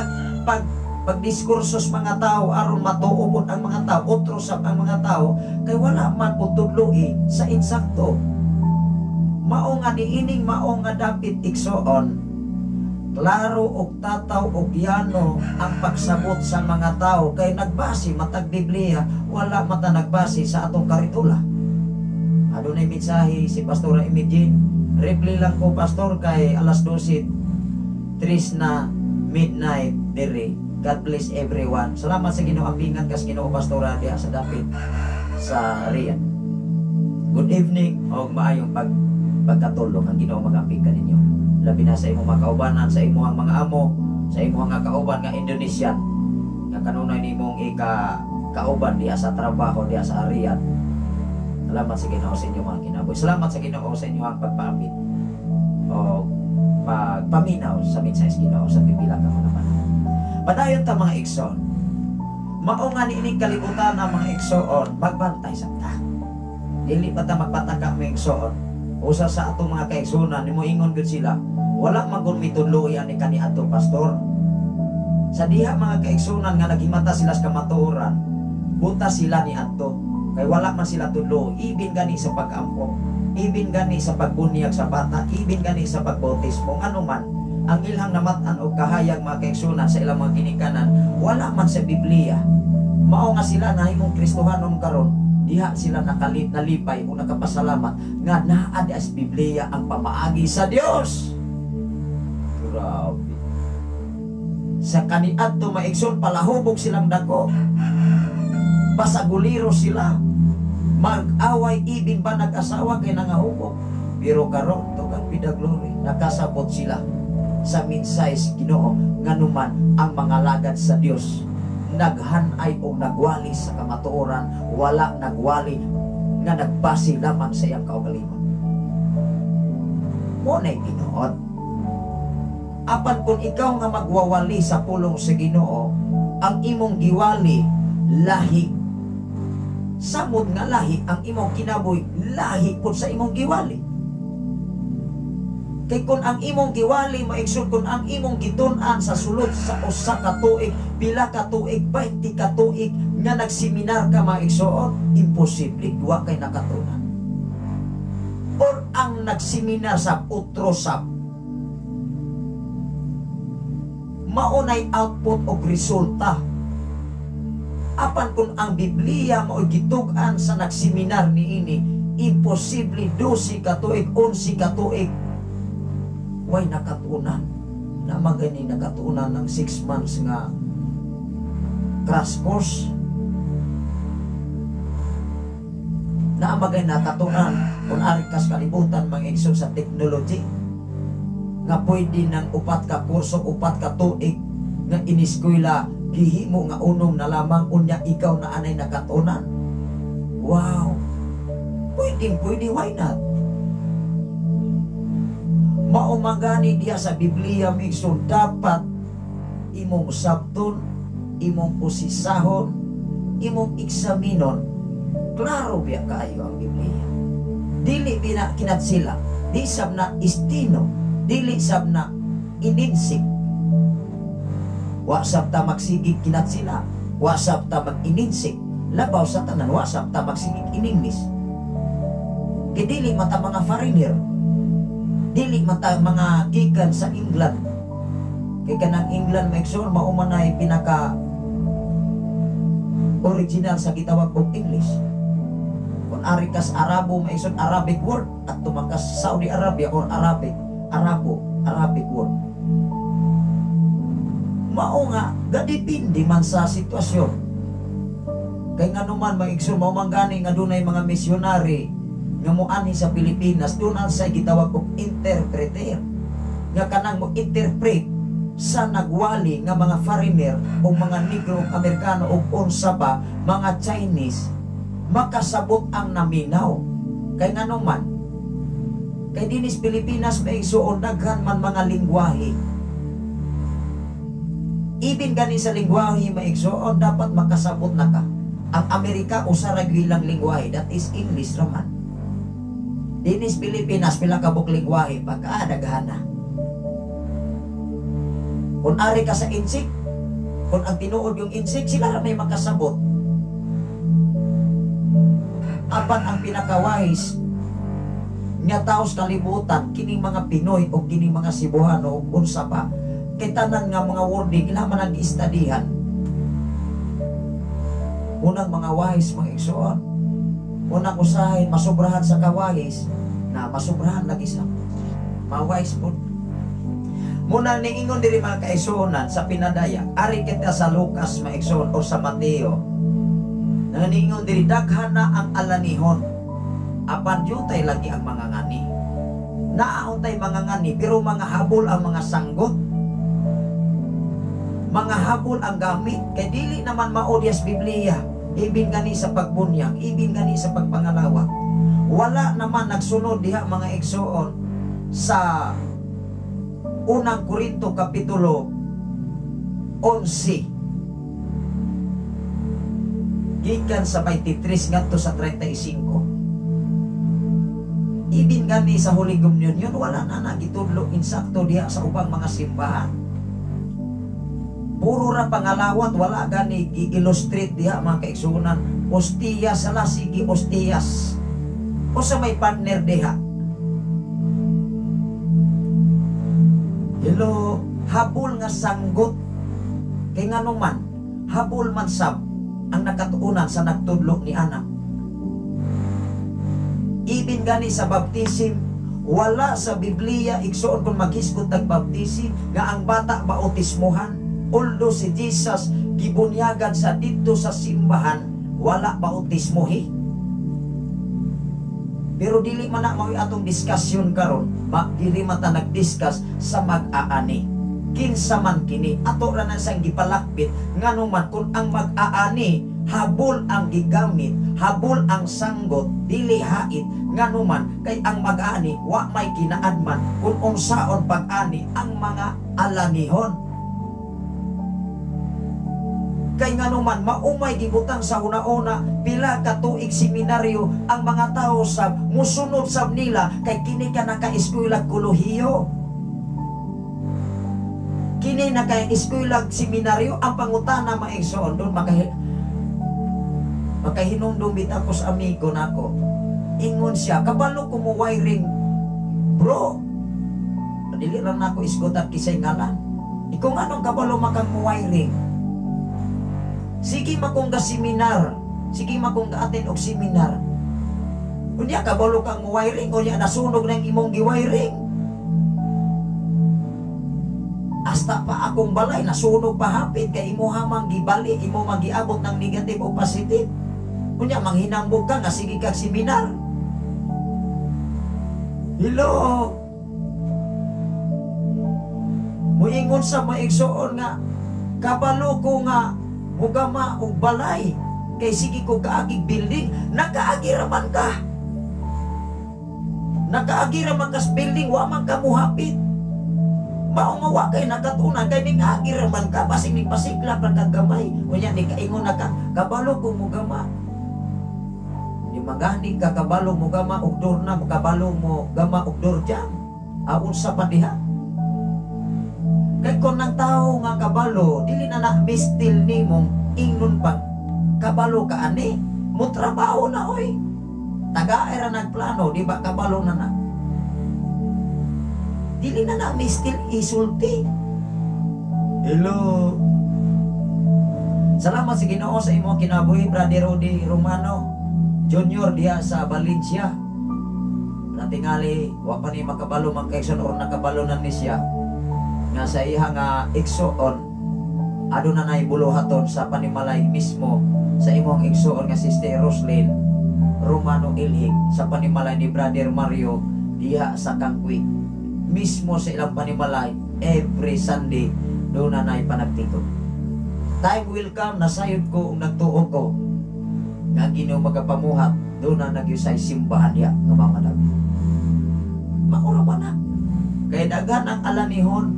Speaker 6: pagdiskursos mga tao aron matuo pod ang mga tao, otro sab ang mga tao, kay wala man pud tudloy sa insakto. Mao nga niining mao nga dapit, igsoon, klaro og tataw og yano ang pagsabot sa mga tao kay nagbase matag Biblia, wala mata nagbase sa atong karitula. Adunay mensahe si Pastora Imigin. Reply lang ko, Pastor, kay alas 12:03 na midnight diri. God bless everyone. Salamat sa Ginoo, ampingan kas Ginoo, Pastora, diha sa dapit sa Riyadh. Good evening og maayong pagkatulog. Ang Ginoo magamping kaninyo. Labi na sa imong mga kaubanan, sa imong mga amo, sa imong mga kauban nga Indonesian nga kanunay nimong ika kauban diha sa trabaho diha sa Riyadh. Salamat sa Ginoo sa inyong mga kinabuhi. Salamat sa Ginoo sa inyong pagpaapit o pagpaminaw sa mensahe sa Ginoo sa pipila ka mga panahon. Padayon ta, mga igsoon. Mao nga niining kalibutan ang mga igsoon, magbantay sa ta. Dili pa ta magpataka, mga igsoon. Usa sa atong mga kaigsunan, nimo ingon gud sila, wala man gun mitudloy ani kaniadto, Pastor. Sa diha, mga kaigsunan, nga naghimata sila sa kamatuoran, buta sila ni adto. Kay wala man sila tudlo, ibin gani sa pag-ampo, ibin gani sa pagbunyag sa bata, ibin gani sa pagbautismo. Ngano man ang ilang namat-an og kahayag, mga kaigsunan, sa ilang mga ginikanan, wala man sa Biblia. Mao nga sila nahimong Kristohanon karon, diha sila nalipay o nakapasalamat nga naa di as Biblia ang pamaagi sa Dios. Grabe. Sa kaniadto, maigsoon, palahubog silang dako. Pasaguliro sila. Mag-away ibin ba nag-asawa kay nangahubog. Pero karon, to God be the glory, nakasabot sila sa mensahe sa Ginoo nganuman ang mga lagad sa Dios naghanay o nagwali sa kamatuoran, wala nagwali nga nagbase lamang sa iyang kaugalingon. Mo na'y tinuod. Apan kung ikaw nga magwawali sa pulong sa Ginoo, ang imong giwali lahi. Samot nga lahi ang imong kinabuhi, lahi pud sa imong giwali. Kay kung ang imong giwali, maigsoon, kung ang imong gitun-an sa sulod sa usa ka tuig, pila ka tuig, 20 ka tuig nga nagseminar ka, mga igsoon, imposible duwa kay nakatunan. Or ang nagseminar sa otro sab, maunay output og resulta. Apan kung ang Biblia mao'y gitug-an sa nagseminar niini, imposible 12 ka tuig, 11 ka tuig, way nakatunan. Na magani nakatunan ng 6 months nga Crash course. Naa magay nakatunan kung ari kas kalibutan mga igsoon sa technology nga pwede ng 4 ka kurso, 4 ka tuig nga iniskwela gihimo nga unom na lamang, unya ikaw na anay nakatunan. Wow. Pwede, pwede, why not? Mao man gani diya sa Biblia mga igsoon, dapat imong sabton, imong usisahon, imong eksaminon. Klaro biya kayo ang Biblia. Dili bina kinatsila, di sab na istino, dili sab na ininsik. Wa sab ta magsigig kinatsila, wa sab ta mag-ininsik. Labaw sa tanan, wa sab ta magsigig ininglis. Kay dili mata mga foreigner, dili mata mga gikan sa England. Kay kanang England maigsoon mao man ay pinaka original sa gitawag og English. Kung ari kas Arabo maigsoon, Arabic word, at tumakas Saudi Arabia or Arabic, Arabo, Arabic word. Mao nga gadepende man sa sitwasyon. Kay nganuman maigsoon, mao man gani nga dunay mga misyonary nga moanhi sa Pilipinas, dunay sa gitawag og interpreter nga kanang mo interpret sa nagwali nga mga foreigner o mga Negro, Amerikano o unsa pa, mga Chinese, makasabot ang naminaw. Kay nganuman, kay dinis Pilipinas maigsoon daghan man mga lingwahe. Ibin gani sa lingwahe maigsoon, dapat makasabot na ka. Ang Amerika usa ra gyud ilang lingwahe, that is English raman. Dinis Pilipinas pila ka buok lingwahe, pagkadaghana. Kung ari ka sa insik, kung ang tinuod yung insik, sila ra may makasabot. Apan ang pinakawais nga taos kalibutan, kining mga Pinoy o kining mga Cebuano o unsa pa, kay tanan nga mga wording ila man ang giistadihan. Unang mga wise mga igsoon, unang usahin masubrahan sa kawais na masubrahan lagi sa mawise po. Muna niingon diri mga kaigsuonan sa pinadaya, ari kita sa Lucas mga igsoon o sa Mateo. Nangingon diri daghan na ang alanihon, apan jutay lagi ang mga ngani. Naauntay mga ngani pero mga habol ang mga sanggot. Mga habol ang gamit kay dili naman maodyas Biblia. Ibin gani sa pagbunyag, ibin gani sa pagpangalawat. Wala naman nagsunod diha mga igsoon sa Unang Korinto Kapitulo 11 gikan sa 23 ngadto sa 35. Ibin gani sa Holy Communion yun, wala na nagitudlo insakto diha sa ubang mga simbahan. Puro ra pangalawat, wala gani gi-illustrate diha mga kaigsuonan. Ostiyas sala, sige ostiyas. O sa may partner diha. Hello, habol nga sanggot. Kay nganuman, habol man sab ang nakatuunan sa nagtudlo ni anak. Ibin gani sa baptism, wala sa Biblia igsuon kung maghisgot tag baptism nga ang bata bautismohan. Although si Jesus gibunyagan sa didto sa simbahan, wala bautismohi. Pero dili man na mao'y atong diskusyon karon, dili man ta nagdiscuss sa mag-aani. Kinsa man kini, ato ra na sang gipalakbit nganuman kun ang mag-aani habol ang gigamit, habol ang sanggot, dili hait, nganuman kay ang mag-aani wa may kinaadman kun unsaon pag-ani ang mga alanihon. Kay nganuman maumay gibutang sa una-una pila ka tuig seminaryo ang mga tao sab musunod sab nila kay kini ka naka-eskwela kolohiyo. Kini naka-eskwela seminaryo ang pangutana maigsoon doon makahinumdum bitaw ko sa amigo nako. Ingon siya, kabalo ko mo wiring bro. Dili lang nako isgutan kisay ngalan. Ikaw nganong kabalo makang mo wiring? Sige makong ga seminar, sige makong ga-attend og seminar. Unya kabalo kang mo wiring, unya nasunog ng imong gi-wiring. Hasta pa akong balay nasunog pa hapit kay imo hamang gibali, imo mang giabot ng negative o positive. Unya manghinambog ka nga sige kag seminar. Hello. Muingon sa maigsoon nga kabalo ko nga mugama og balay kay sige ko kaagig building, nakaagi ra man ka. Nakaagi ra man kas building, wa man ka muhapit. Mao nga wa kay nakatunan kay ning agi ra man ka, basig ning pasiklap ra kag gamay. Unya ni kaingon na ka, kabalo ko mugama. Di magani ka kabalo mugama og door na, kabalo mo gama og door jam. Aun sa pa diha. Kay kon ang tao nga kabalo, dili na na mistil nimong ingnon pag kabalo ka ani, mo trabaho na oy. Taga ra nagplano, di ba kabalo na na. Dili na na mistil isulti. Hello. Salamat sa Ginoo sa imong kinabuhi, Brother Rudy Romano Junior diha sa Valencia. Natingali wa pa ni makabalo magkaigsoon or nakabalo na ni siya nga sa iha nga igsoon aduna nay buluhaton sa panimalay mismo sa imong igsoon nga Sister Roslyn Romano Ilhig sa panimalay ni Brother Mario diha sa Kangkwi mismo sa ilang panimalay every Sunday doon na nay panagtikod. Time will come, nasayod ko ug nagtuo ko nga Ginoo magapamuhat doon na nagyusay simbahan diha nga mamadag. Maura man na. Kay daghan ang alanihon,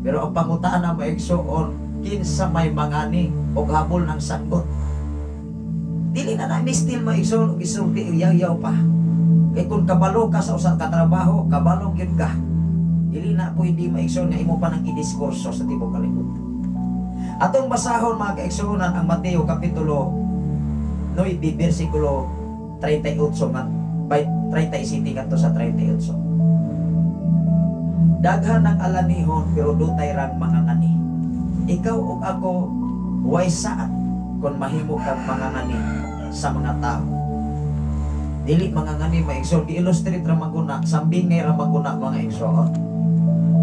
Speaker 6: pero ang pangutaan na maigsoon, kinsa may mangani og habol ng sanggot. Dili na na mistil maigsoon og isulti yaw-yaw pa. Kay kung kabalo ka sa usa ka trabaho, kabalo gyud ka. Dili na pwede maigsoon nga imo pa nang idiskurso sa tibok kalibot. Atong basahon mga kaigsuonan ang Mateo kapitulo 9 bersikulo 38 nga by 37 ngadto sa 38. Daghan ang alanihon pero dutay rang mangangani. Ikaw ug ako way saad kung mahimo kang mangangani sa mga tao. Dili mangangani maigsoon, gi-illustrate ra maguna, sambingay ra maguna mga igsoon.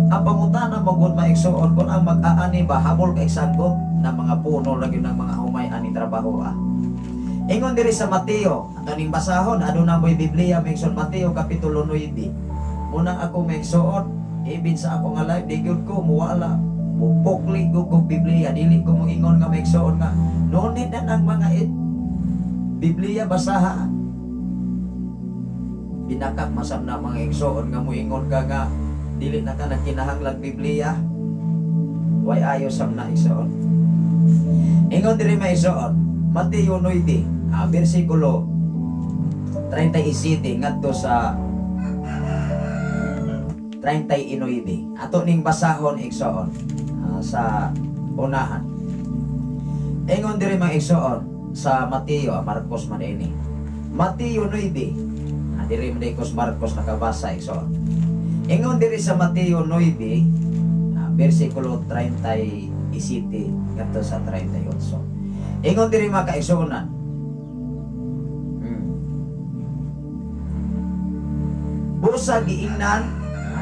Speaker 6: Ang pangutana magud maigsoon kung ang mag-aani ba habol kay sanggot na mga puno lagi ng mga humay ani trabaho ah. Ingon diri sa Mateo, ato ning basahon aduna mo'y Biblia maigsoon, Mateo kapitulo 9. Munang ako maigsoon, ibin sa ako nga live di gyud ko muwala, mupukli ko kog Biblia, dili ko moingon nga maigsoon nga no need na ng mga Biblia basaha. Binakak masam na mga igsoon nga moingon ka nga dili na ka nagkinahanglag Biblia. Way ayo sam na igsoon. Ingon diri maigsoon, Mateo 9, bersikulo 37 ngadto sa 39. Ato ning basahon igsoon sa unahan. Ingon diri mga igsoon sa Mateo, Marcos man ini. Mateo 9. Diri man ko Marcos nakabasa igsoon. Ingon diri sa Mateo 9, bersikulo 37 ngadto sa 38. Ingon diri mga kaigsuonan. Busa giingnan,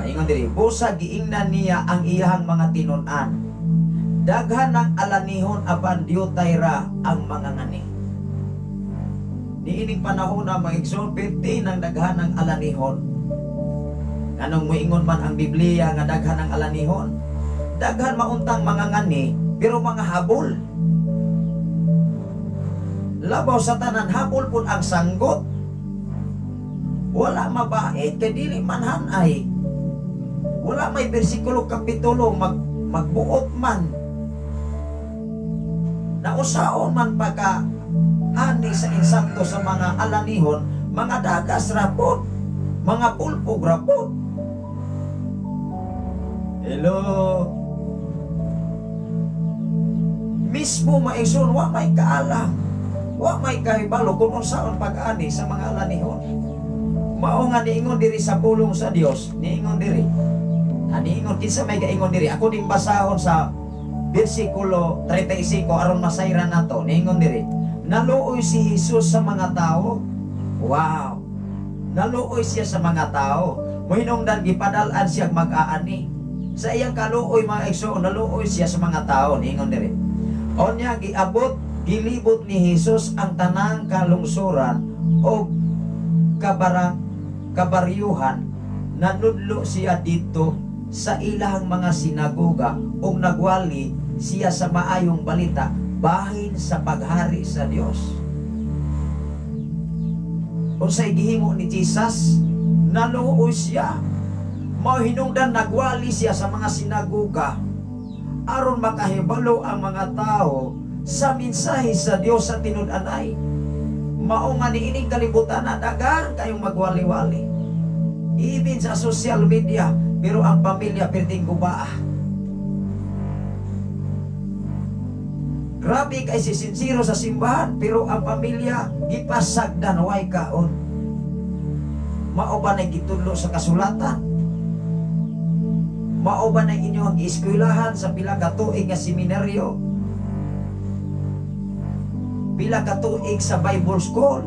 Speaker 6: ingon diri, busa giingnan niya ang iyahang mga tinun-an. Daghan ang alanihon apan diyutay ra ang mga ngani. Niining panahon na mga igsoon, 50 ng daghan ang alanihon. Anong muingon man ang Biblia nga daghan ang alanihon? Daghan mauntang mga ngani, pero mga habol. Labaw sa tanan, habol pun ang sanggot. Wala mabait, kay dili man hanay. Wala may bersikulo kapitulo, magbuot man. Nausaon man pagka ani sa insakto sa mga alanihon, mga dagas rapod, mga pulpog rapod. Hello. Mismo maigsoon, wa may kaalam, wa may kahibalo kung unsaon pag-ani sa mga alanihon. Mao nga niingon diri sa pulong sa Dios, niingon diri. Niingon kinsa may gaingon diri? Ako ning basahon sa bersikulo 35 aron masayran nato. Niingon diri, naluoy si Jesus sa mga tao. Wow. Naluoy siya sa mga tao. Mohinungdan gipadal-an siya mag-aani. Sa iyang kaluoy, mga igsoon, naluoy siya sa mga tao, ningon diri. Onya giabot, gilibot ni Jesus ang tanang kalungsuran o kabarang kabaryuhan, nanudlo siya dito sa ilahang mga sinagoga ug nagwali siya sa maayong balita bahin sa paghari sa Dios. Unsay gihimo ni Jesus? Naluoy siya. Mao hinungdan nagwali siya sa mga sinagoga aron makahibalo ang mga tao sa mensahe sa Dios sa tinud-anay. Mao nga niining kalibutan na daghang kayong magwali-wali. Even sa social media, pero ang pamilya perting gubaa. Grabe kay si sincero sa simbahan, pero ang pamilya gipasagdan way kaon. Mao ba na gitudlo sa kasulatan? Mao ba na inyo ang gieskwelahan sa pila ka tuig nga seminaryo? Pila ka tuig sa Bible School?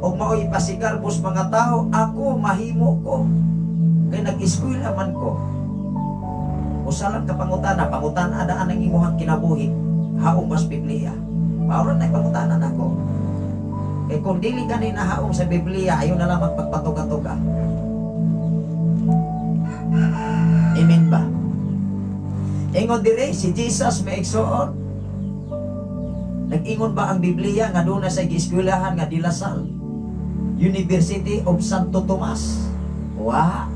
Speaker 6: O mao'y pasigarbos mga tao, ako mahimo ko kay nag-eskwela man ko. Usa lang ka pangutana, pangutana daan ang imuhang kinabuhi, haong mas Biblia. Mao na pangutana nako. Kay kung dili ka ni nahaong sa Biblia, ayo na lang magpagpatuga-tuga. Amen ba? Ingon dire si Jesus may igsoon. Nag-ingon ba ang Biblia nga doon na sa gieskwelahan nga De La Salle University of Santo Tomas? Wa.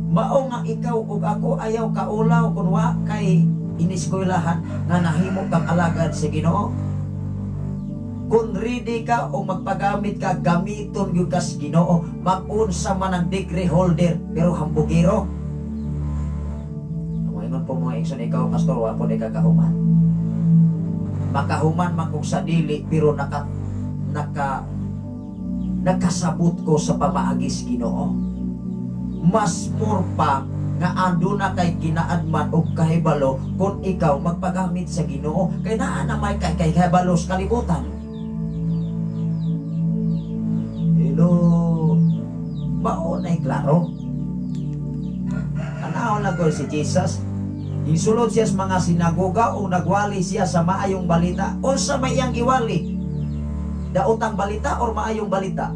Speaker 6: Mao nga ikaw ug ako ayaw kaulaw kun wa kay ineskwelahan nga nahimo kang alagad sa Ginoo. Kung ready ka o magpagamit ka, gamiton gyud ka sa Ginoo. Mag-unsa man ang degree holder pero hambugero. Moingon po mga igsoon, ikaw pastor wa po di ka kahuman. Makahuman man kung sa dili pero nakasabot ko sa pamaagi sa Ginoo. Mas more pa nga anduna kay kinaadman og kahibalo kung ikaw magpagamit sa Ginoo kay naa na may kay kahibalo sa kalibutan. Hello, mao nay klaro. Tanaw na ko si Jesus. Isulod siya sa mga sinagoga o nagwali siya sa maayong balita. Unsa may iyang giwali? Daotang balita or maayong balita?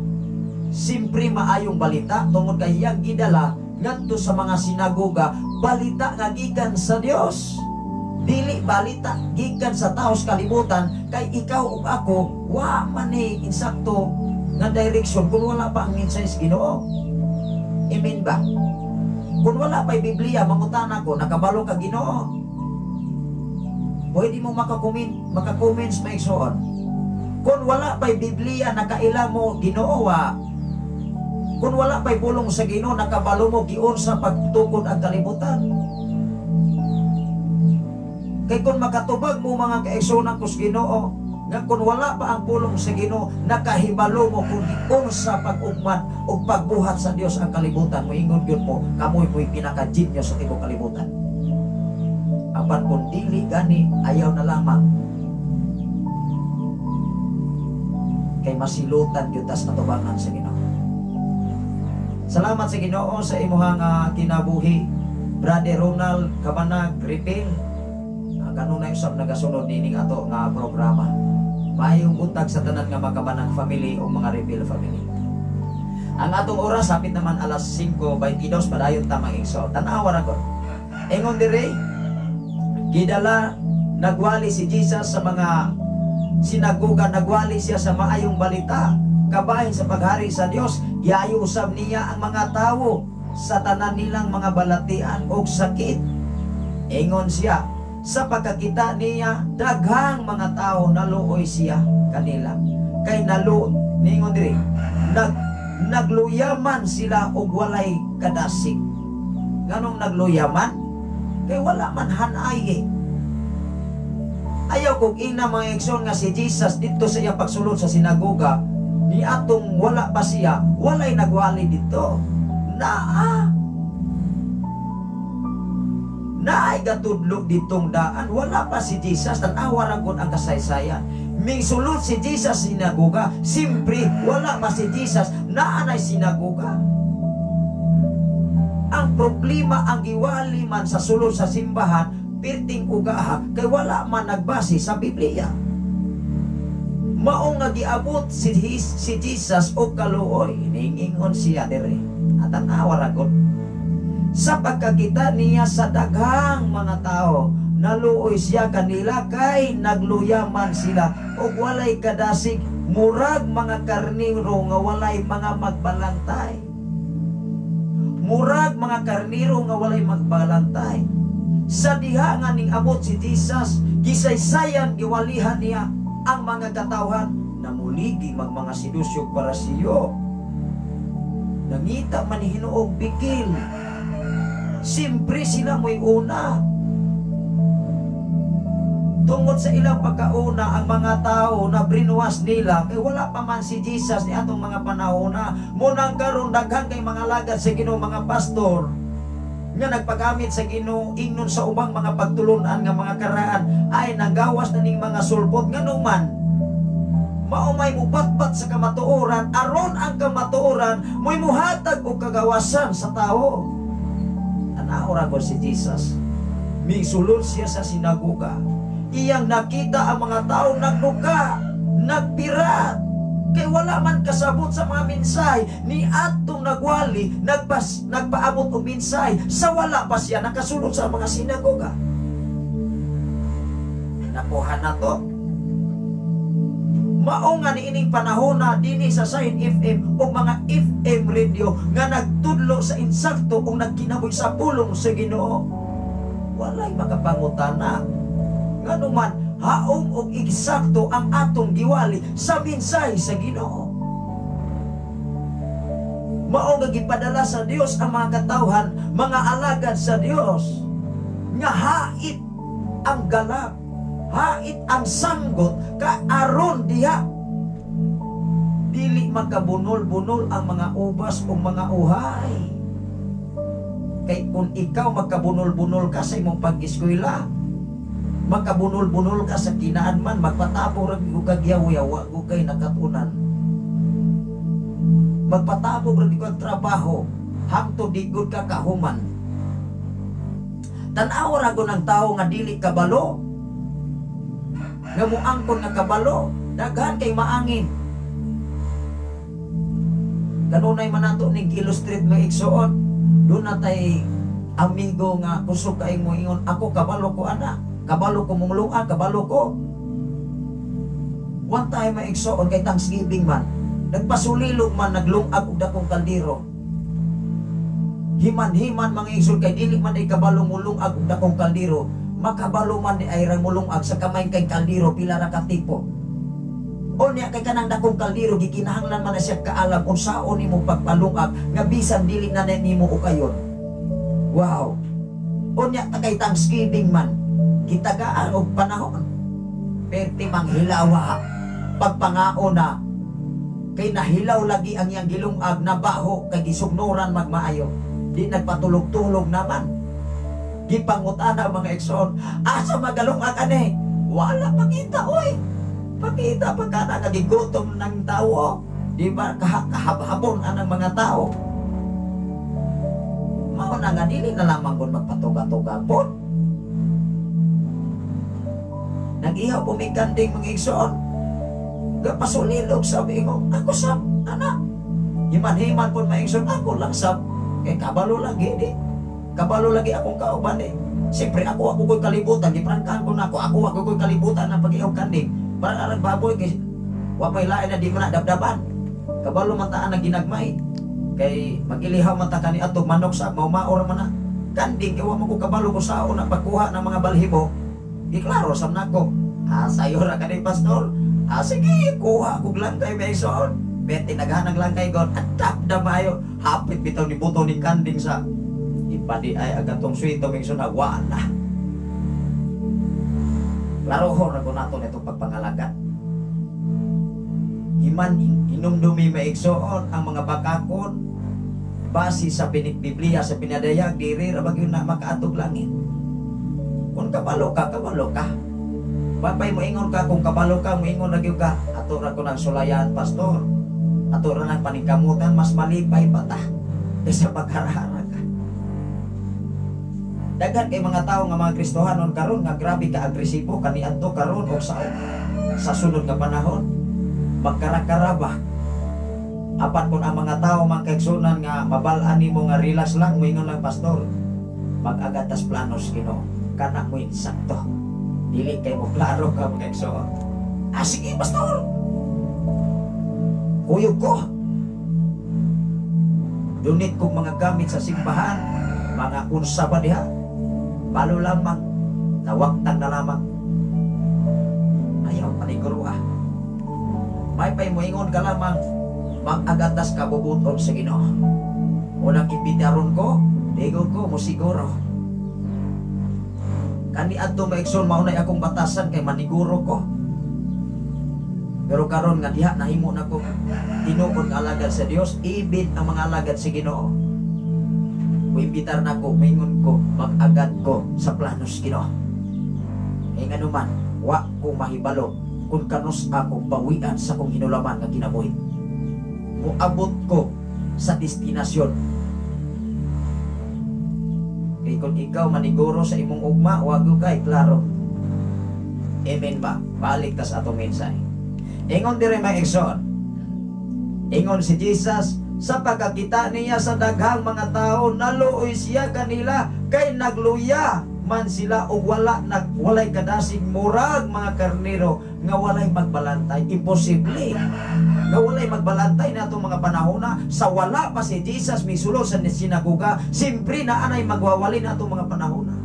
Speaker 6: Simpre maayong balita tungod kay iyang gidala ngadto sa mga sinagoga balita nga gikan sa Dios. Dili balita gikan sa taos kalibutan kay ikaw ug ako wa man ni insakto nga direction kung wala pa ang mensahe sa Ginoo. Amen ba? Kung wala pa'y Biblia, mangutana ko, nakabalo ka Ginoo. Pwede mo makakomment sa maigsoon. Kung wala pa'y Biblia, nakaila mo Ginoo wa. Kung wala pa'y pulong sa Ginoo, nakabalo mo giun sa pagtukod ang kalibutan. Kay kung makatubag mo mga kaigsuonan ko sa Ginoo, nga kung wala pa ang pulong sa Ginoo, nakahibalo mo kung giun sa pag-ugman o pagbuhat sa Dios ang kalibutan. Moingon gyud mo, kamoy mo'y pinaka-genius sa tibuok kalibutan. Apan kung dili gani, ayaw na lamang. Kay masilutan gyud tas atubangan sa Ginoo. Salamat sa Ginoo sa imuhang kinabuhi, Brother Ronald Kabanag Repil. Kanunay usab nagasunod nining ato nga programa. Maayong buntag sa tanan nga makabanag family o mga Repil family. Ang atong oras hapit naman alas 5:22, padayon ta mga igsoon. Tan-awa ra gud. Ingon dire, gidala nagwali si Jesus sa mga sinagoga, nagwali siya sa maayong balita kabahin sa paghari sa Dios. Giayo usab niya ang mga tawo sa tanan nilang mga balatian og sakit. Ingon siya, sa pagkakita niya daghang mga tao naluoy siya kanila. Kay ningon diri, nagluyaman sila og walay kadasig. Nganong nagluyaman? Kay wala man hanay eh. Ayaw kog ina mga igsoon nga si Jesus didto sa iyang pagsulod sa sinagoga ni atong wala pa siya, walay nagwali didto. Naa naay gatudlo ditong daan, wala pa si Jesus. Tan-awa ra gud ang kasaysayan. Mingsulod si Jesus sa sinagoga, simpre wala pa si Jesus, naa nay sinagoga. Ang
Speaker 5: Ang problema, ang giwali man sa sulod sa simbahan, pirting ugaha, kay wala man nagbase sa Biblia. Mao nga giabot si Jesus og kaluoy, ningingon siya dire. At tanawa ra gud. Sa pagkakita niya sa daghang mga tao, naluoy siya kanila kay nagluyaman sila og walay kadasig, murag mga karniro nga walay mga magbalantay. Murag mga karniro nga walay magbalantay. Sa diha nga ning abot si Jesus, gisaysayan, giwalihan niya ang mga katawhan. Namuligi mag mga Seduseyo, Parisiyo. Nangita man hinuog bikil. Siyempre sila mo'y una. Tungod sa ilang pagkauna, ang mga tao na brainwash nila kay wala pa man si Jesus ni atong mga panahona. Munang karon daghan kay mga lagad sa Ginoo, mga pastor nga nagpagamit sa Ginoo ingnon sa ubang mga pagtulunan nga mga karaan ay nagawas na ning mga sulpot, nganuman mao may mubatbat sa kamatuoran aron ang kamatuoran mo'y muhatag og kagawasan sa tao. Tanaw ra ko si Jesus. Misulod siya sa sinagoga. Iyang nakita ang mga tao nagnuka, nagpirat, kay wala man kasabot sa mga mensahe ni atong nagwali, nagpaabot og mensahe sa wala pa siya nakasulod sa mga sinagoga. Nakuha na to. Mao nga niining panahon na dinhi sa Shine FM o mga FM radio nga nagtudlo sa insakto o nagkinabuhi sa pulong sa Ginoo, walay makapangutana. Nganuman haom og eksakto ang atong giwali sa mensahe sa Ginoo. Mao nga gipadala sa Dios ang mga katawhan, mga alagad sa Dios nga hait ang galak, hait ang sanggot, kaaron diha dili magkabunol-bunol ang mga ubas o mga uhay. Kay kung ikaw magkabunol-bunol ka sa imong pag-eskwela, magkabunol-bunol ka sa kinaan man, magpatabo ra gyud kag yaw-yaw, wa gyud kay nakatunan. Magpatabog ra gyud kag trabaho hangtod di gyud ka kahuman. Tan-aw ra gud ang tawo nga dili kabalo, nga muangkon nga kabalo, daghan kay maangin. Kanunay man nato ning illustrate mga igsoon, doon na tay amigo nga kusog kay mo ingon, "Ako kabalo ko ana, kabalo ko munglungan, kabalo ko." One time, mga igsoon, kay Thanksgiving man, nagpasulilog man, naglungag og dakong kaldero. Himan-himan, mga igsoon, kay dili man ay kabalo mulungag og dakong kaldero. Makabalo man di ay rang mulungag sa kamay kay kaldero, pila ra ka tipo. O niya kay kanang dakong kaldero, gikinahanglan man na siya kaalam unsaon nimo pagpalungag nga bisan dili na nimo ukayon. Wow. O niya ta kay Thanksgiving man, gitagaan og panahon. Perti manghilawa pagpangaon na kay nahilaw lagi ang iyang gilungag, nabaho kay gisugnoran magmaayo. Di nagpatulog-tulog naman. Gipangutana, mga igsoon, "Asa magalungag ani?" "Wala, pakita oy. Pakita pagka na nagigutom ng tao." Di ba kahabhabon anang mga tao? Mao na nga dili na lamang kung magpatuga-tuga po. Nag-ihaw po may kanding, mga igsoon. Gapasulilog, sabi ko, "Ako sab, anak." Himan-himan po, mga igsoon, "Ako lang sab." Kay kabalo lagi, di. Kabalo lagi akong kauban eh. Siyempre ako ko'y kalibutan, giprangkahan ko na ako, ako ko'y kalibutan ng pag-ihaw kanding. Parang arang baboy, kay wapay lain na di mo na dabdaban. Kabalo man taan ang ginagmay. Kay magilihaw man ta kani atog manok sa maumaor man na. Kanding, kay wa man ko kabalo ko sao na pagkuha ng mga balhibo. Di klaro sam nako. "Ah, sayo ra kani, pastor. Ah, sige, kuha kog langkay, Mason." Bete naghanang langkay god, adap na mayo. Hapit bitaw ni buto ni kanding sa ipadi ay agatong swito, Mason, na wala. Klarohon ra ko nato nitong pagpangalaga. Himan hinumdumi, maigsoon, ang mga bakakon base sa Biblia, sa pinadayag, diri ra ba gyud na makaatog langit. Kung kabalo ka, kabalo ka. Papay mo ingon ka, kung kabalo ka, moingon ra gyud ka, "Ato ra ko nang sulayan, pastor. Ato ra nang paningkamutan, mas malipay pa ta kaysa pagharahara ka." Daghan kay mga tao nga mga Kristohanon karon nga grabe ka agresibo kaniadto, karon og sa sunod nga panahon. Magkarakara ba? Apan kung ang mga tao, mga kaigsunan, nga mabal-an nimo nga relax lang, moingon lang, "Pastor, mag-agad tas planos Ginoo." Kana mo insakto. Dili kay mo klaro ka, mga kaigsoon. "Ah, sige, pastor. Kuyog ko. Donate kong mga gamit sa simbahan, mga unsa ba diha. Balo lamang, nawaktang na lamang." Ayaw, paniguro ah. May pay moingon ka lamang, "Mag-agatas kabubuton sa Ginoo. Unang imbitaron ko, digo ko, mo siguro." Kani adto, mga igsoon, maunay akong batasan kay maniguro ko. Pero karon nga diha nahimo na ko tinuod nga alagad sa Dios, ibid ang mga alagad sa Ginoo. Muimbitar na ko, moingon ko, mag-agad ko sa planos Ginoo. Eh ngano man, wa ko mahibalo kung kanus ako bawian sa kong hinulaman nga kinabuhi. Muabot ko sa destinasyon. Kay kung ikaw maniguro sa imong ugma, wag kay klaro. Amen ba? Balik tas atong mensahe. Ingon dire, mga igsoon. Ingon si Jesus, sa pagkakita niya sa daghang mga tao, naluoy siya kanila kay nagluya man sila og wala nag walay kadasig, murag mga karnero nga walay magbalantay. Imposible nga walay magbalantay na atong mga panahon na sa wala pa si Jesus misulod sa sinagoga. Simpre na anay magwawali na atong mga panahon na.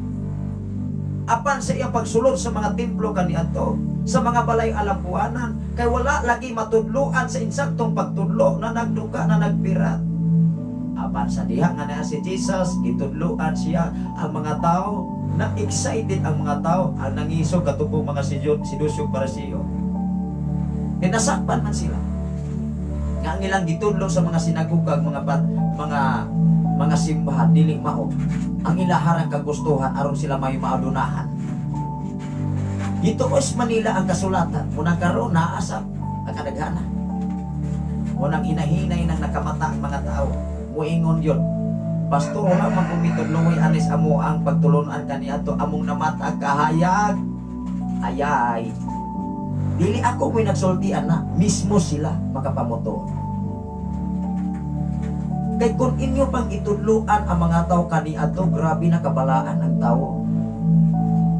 Speaker 5: Apan sa iyang pagsulod sa mga templo kaniadto, sa mga balay alampuanan, kay wala lagi matudloan sa insaktong pagtudlo na nagduka na nagpirat. Apan sa diha nga naa si Jesus, gitudloan siya ang mga tao, na excited ang mga tao, ang nangisog katupong mga sidusyog parasiyo. Tinasakpan man sila. Nga ang ilang gitudlo sa mga sinagoga, mga pat, mga mga simbahan dili mao ang ilaharang kagustuhan aron sila may maadunahan. Gituos Manila ang kasulatan, munang karon naa sa ang kadaghana. Munang hinahinay nang nakamata ang mga tao. Muingon yun, "Pastor, wala man kumitudloy anis amo ang pagtulunan kaniadto, among namata kahayag." Ayay. Dili ako mo'y nagsultian na, mismo sila makapamoto. Kay kung inyo pang itudluan ang mga tao kaniadto, grabe na kabalaan ang tao.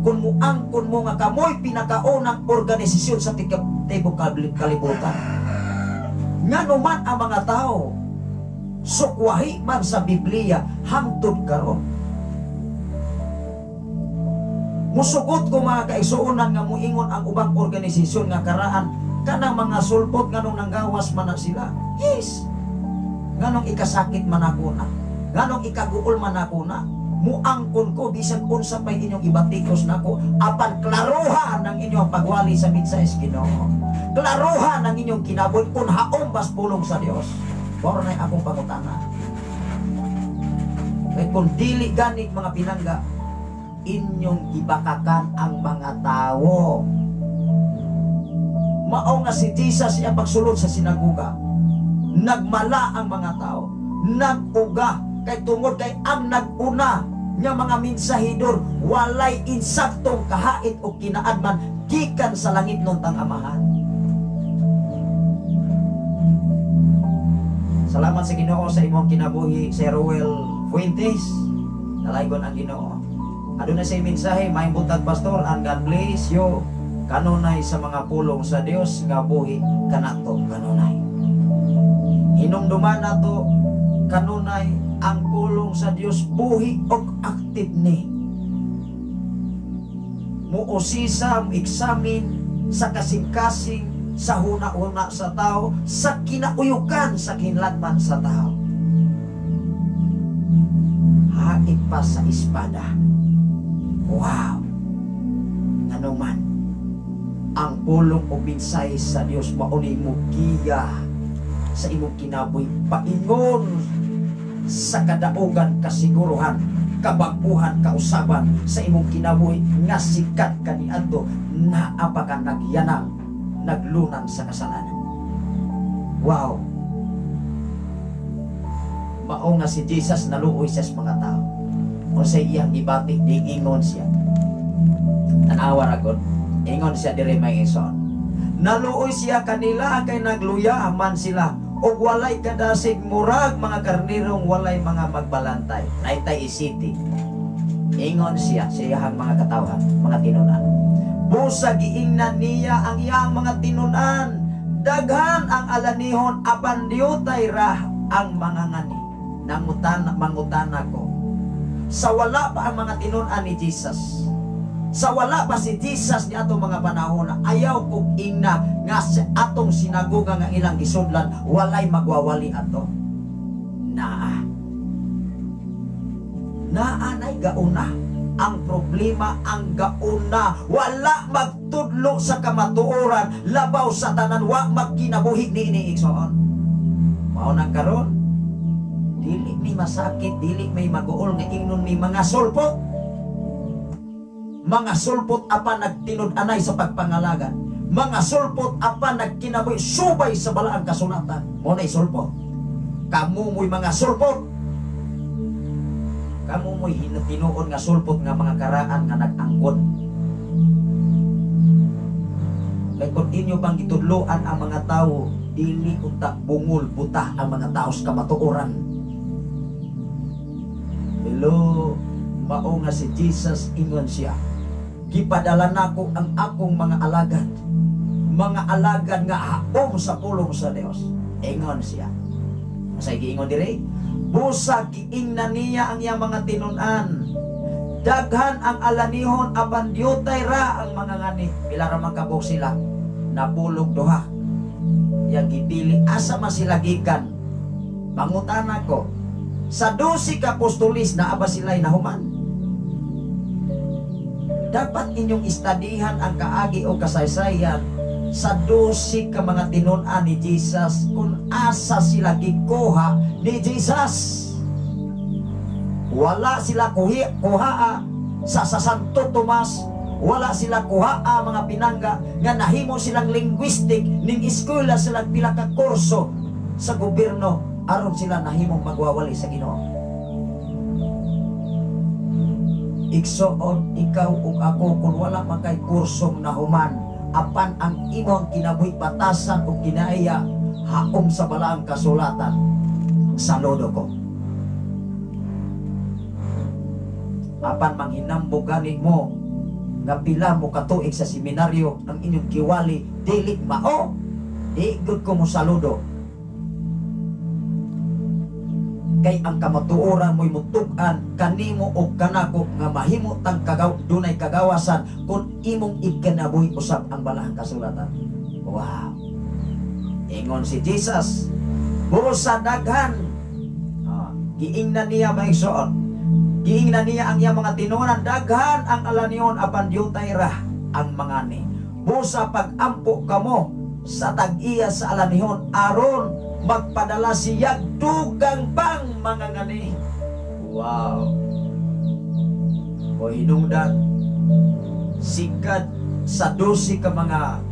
Speaker 5: Kung muangkon mo nga kamoy pinakaunang organisasyon sa tibuok kalibutan. Ngano man ang mga tao, sukwahi man sa Biblia hangtod karon. Musugot ko, mga kaigsuonan, nga muingon ang ubang organisasyon nga karaan kanang mga sulpot, nganong nanggawas man na sila. Yes. Nganong ikasakit man ako na. Nganong ikaguol man ako na. Muangkon ko bisan unsa pay inyong ibatikos nako, apan klaruhan ang inyong pagwali sa mensahe sa Ginoo. Klaruhan ang inyong kinabuhi kung haom bas pulong sa Dios. Mao na akong pangutana. Kay kung dili ganit, mga pinangga, inyong gibakakan ang mga tao. Mao nga si Jesus iya pagsulod sa sinagoga, nagmala ang mga tao, nag-uga kay tungod kay ang nag-una nga mga mensahidor walay insaktong kahait o kinaadman gikan sa langit tang Amahan. Salamat sa Ginoo sa imong kinabuhi, Sir Ruel Fuentes. Nalaygon ang Ginoo. Aduna say mensahe, maayong buntag, pastor, and God bless you. Kanunay sa mga pulong sa Dios nga buhi kanato kanunay. Hinumduman nato kanunay ang pulong sa Dios, buhi og active ni. Muusisa, examine sa kasing-kasing, sa huna-huna sa tao, sa kinauyukan sa kinladman sa tao. Hait pa sa espada. Wow! Ano man, ang pulong o mensahe sa Dios maunay mo giya sa imong kinabuhi paingon sa kadaugan, kasiguruhan, kabaguhan, kausaban sa imong kinabuhi nga sikat kaniadto naa pa ka nagyanang naglunang sa kasalanan. Wow! Mao nga si Jesus naluoy sa mga tao.
Speaker 6: Unsay iyang gibati, giingon siya. Tanawa ra gud. Ingon siya diri, mga igsoon. Naluoy siya kanila kay nagluya man sila ug walay kadasig, murag mga karnirong walay mga magbalantay. Naitay isiti. Ingon siya sa iyang mga katawhan, mga tinunan. Busa giingnan niya ang iyang mga tinunan, daghan ang alanihon apan diutay ra ang mga ngani. Nangutana, mangutana ko. Sa wala pa ang mga tinunan ni Jesus, sa wala pa si Jesus ni atong mga panahon, ayaw kog ingna nga sa atong sinagoga nga ilang gisudlan, walay magwawali ato. Naa. Naa nay gauna. Ang problema, ang gauna, wala magtudlo sa kamatuoran, labaw sa tanan wa magkinabuhi niini, igsoon. Mao nang karon dili mi masakit, dili may maguol nga ingnon mi mga sulpot. Mga sulpot apan nagtinud-anay sa pagpangalagan. Mga sulpot apan nagkinabuhi subay sa balaang kasulatan. Mao nay sulpot. Kamo mo'y mga sulpot. Kamo mo'y tinuod nga sulpot nga mga karaan nga nag-angkon. Kay kung inyo bang gitudloan ang mga tao, dili unta bungol buta ang mga tao sa kamatuoran. Hello, mao nga si Jesus ingon siya, gipadala nako ang akong mga alagad. Mga alagad nga haom sa pulong sa Dios. Ingon siya. Masay giingon diri, busa giingnan niya ang iyang mga tinun-an. Daghan ang alanihon apan diutay ra ang mga ngani. Pila ra man kabuok sila? Napulog duha. Yang gipili, asa man sila gikan? Pangutana ko, sa 12 ka apostolis naa ba sila'y nahuman? Dapat inyong istadihan ang kaagi o kasaysayan sa 12 ka mga tinun-an ni Jesus kung asa sila gikuha ni Jesus. Wala sila kuhaa sa Santo Tomas, wala sila kuhaa mga pinangga nga nahimo silang linguistic ning eskwela sila pila ka kurso sa gobyerno aron sila nahimong magwawali sa Ginoo. Igsoon, ikaw ug ako kung wala man kay kursong nahuman, apan ang imong kinabuhi batasan ug kinaiya haom sa balaang kasulatan, saludo ko. Apan manghinambog gani mo nga pila mo katuig sa seminaryo ang inyong giwali dili mao, di gud ko mo saludo. Kay ang kamatuoran mo'y mutug-an kanimo og kanako nga mahimo tang kagaw dunay kagawasan kung imong ikanabuhi usab ang balaang kasulatan. Wow. Ingon si Jesus, busa daghan. Giingnan niya mga igsoon. Giingnan niya ang iyang mga tinunan, daghan ang alanihon apan diutay ra ang mga ni. Busa pag-ampo kamo sa tag-iya sa alanihon aron magpadala siya dugang pang mga ngani. Wow. O hinungdan, sikat sa 12 ka mga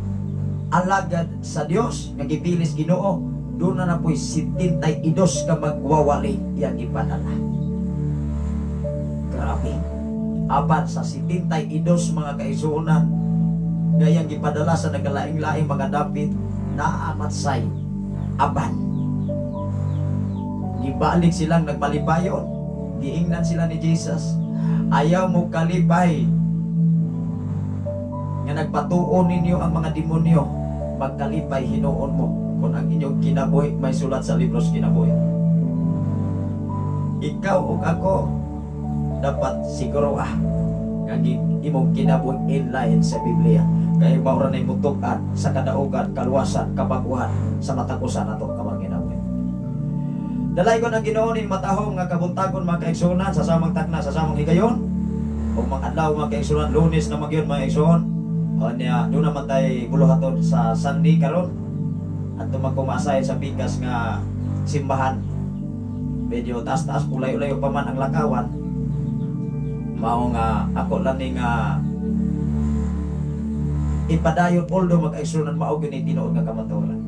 Speaker 6: alagad sa Dios nga gipilis Ginoo, doon na po'y 72 ka magwawali iyang ipadala. Grabe. Apan sa 72 mga kaisunan nga iyang gipadala sa nagkalaing-laing mga dapit, naamatsay apan gibalik silang nagmalipayon. Giingnan sila ni Jesus, ayaw mo kalipay nga nagpatuon ninyo ang mga demonyo, magkalipay hinuon mo kung ang inyong kinabuhi may sulat sa libros kinabuhi. Ikaw ug ako dapat siguro nga imong kinabuhi inline sa Biblia. Kay mao ra nay mutukan sa kadaugan, kaluwasan, kabaguhan sa matag usa nato kamang kinabuhi. Dalay ko ng Ginoo ning matahom nga kabuntagon mga kaigsuonan sa samang takna sa samang higayon. Ug mga adlaw mga kaigsuonan, Lunes na magyud mga igsoon. Nya doon naman tay buluhaton sa Sunday karon. Adto magkumasay sa bigas nga simbahan. Medyo taas-taas ulay-ulay pa man ang lakawan. Mao nga ako lang ni nga ipadayon although mag-aigsunan mao gyud ni tinuod nga kamatuoran.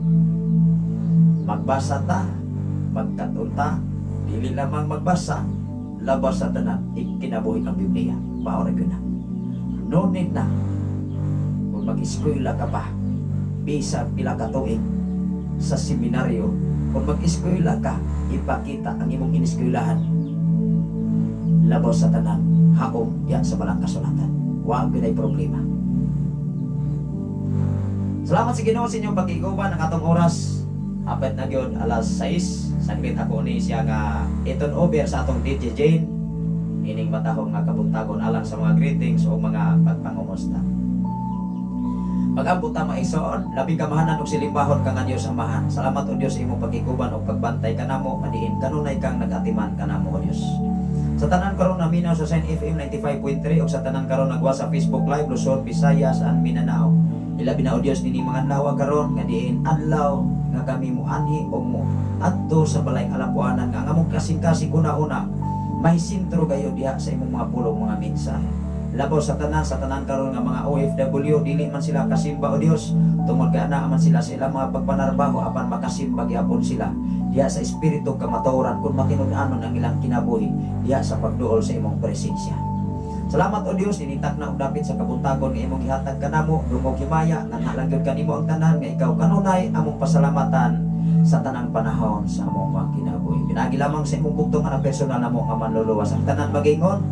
Speaker 6: Magbasa ta, magkat-on ta, dili lamang magbasa, Labas sa tanan, ikinabuhi ang Biblia. Mao ra gyud na. No need na kung mag-eskwela ka pa, bisag pila ka tuig sa seminaryo, kung mag-eskwela ka, ipakita ang imong ineskwelahan. Labaw sa tanan, haom diya sa Balaang Kasulatan. Wa gyud problema. Salamat sa Ginoo sa inyong pagkiguban ang atong oras. Hapit na gyud alas 6. Saglit ako ni siya nga i-turn over sa atong DJ Jane ining matahong nga kabuntagon alang sa mga greetings o mga pagpangumusta. Mag-ambot ta, mga igsoon, labing kamahanan ug silimbahon ka nga Dios Amahan. Salamat, o Dios, imong pagkiguban ug pagbantay kanamo madiin kanunay kang nag-atiman kanamo, o Dios. Sa tanan karon naminaw sa Shine FM 95.3 ug sa tanan karon nagwa sa Facebook Live, Luzon, Visayas and Mindanao. Ilabi na, o Dios, nini mga adlaw karon nga diin adlaw nga kami mo anhi o mo adto sa balay alampuanan nga ang among kasing-kasing una-una may sentro gayo diha sa imong mga pulong, mga mensahe. Labaw sa tanan karon nga mga OFW, dili man sila kasimba, o Dios, tungod kay ana man sila sa ilang mga pagpanarbaho, apan makasimba gyapon sila diha sa espiritu kamatuoran kung matinud-anon ang ilang kinabuhi diha sa pagduol sa imong presensya. Salamat, o Dios, initak na og dapit sa kabuntagon nga imong gihatag kanamo, dungog himaya nga nalangyod kanimo ang tanan nga ikaw kanunay among pasalamatan sa tanang panahon sa among mga kinabuhi. Pinaagi lamang sa imong bugtong nga personal namo nga manluluwas. Ang tanan magingon,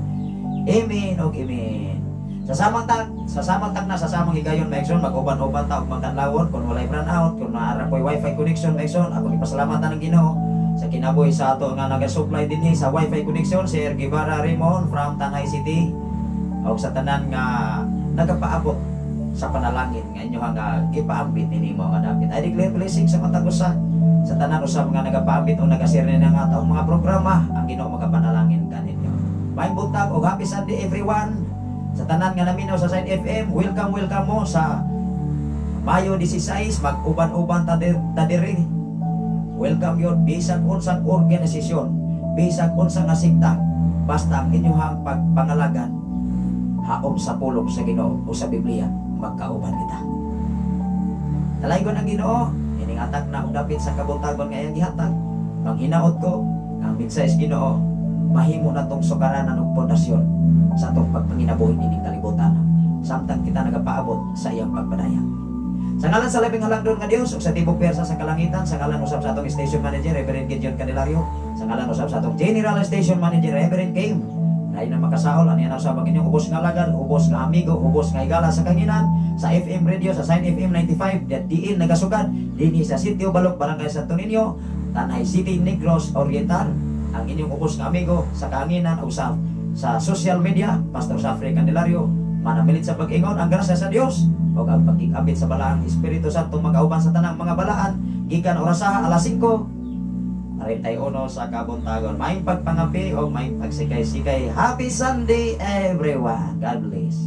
Speaker 6: "Amen og amen." Sa samang tak na sa samang higayon, mga igsoon, mag-uban-uban ta og magkanlawon kung walay brownout out, kung naara po'y wifi connection, mga igsoon. Ako ipasalamatan ng Ginoo sa kinabuhi sa ato nga naga-supply dinhi sa wifi connection, Sir Guevara Raymond from Tanay City, og sa tanan nga nagapaabot sa panalangin nga inyo nga gipaambit nini mo nga dapit. I declare blessing sa matag usa sa tanan usab nga nagapaambit o nagashare ni nga atong mga programa. Ang Ginoo magapanalangin kaninyo. Maayong buntag og happy Sunday, everyone. Sa tanan nga naminaw sa Shine FM, welcome, welcome mo sa Mayo 16, mag-uban-uban ta ta diri. Welcome yun bisag unsang organisasyon, bisag unsang nga sekta, basta ang inyong pagpangalagan haom sa pulong sa Ginoo o sa Biblia, magkauban kita. Dalaygon ang Ginoo, ining atak na og dapit sa kabuntagon nga iyang gihatag. Manghinaot ko ang mensahe sa Ginoo mahimo na tong sukaranan og pundasyon sa atong pagpanginabuhi nining kalibutan samtang kita nagapaabot sa iyang pagpadayag. Sa ngalan sa labing halangdon nga Dios ug sa tibok pwersa sa kalangitan, sa ngalan usab sa atong station manager, Reverend Gideon Candelario, sa ngalan usab sa atong general station manager, Reverend Kim, dahil na makasaol, ani na usab ang inyong ubos nga alagad, ubos nga amigo, ubos nga higala sa kahanginan, sa FM radio, sa Shine FM 95, diin nagasugad, dinhi sa Sitio Balok, Barangay Santo Niño, Tanay City, Negros Oriental, ang inyong ubos nga amigo sa kahanginan o sa social media, Pastor Safri Candelario, manamilit sa pag-ingon, ang grasya sa Dios o ang pagkikabit sa Balaang Espiritu Santo magauban sa tanang mga balaan gikan orasaha alas 5:41 sa kabuntagon. Maayong pagpangapi o maayong pagsikay-sikay. Happy Sunday, everyone. God bless.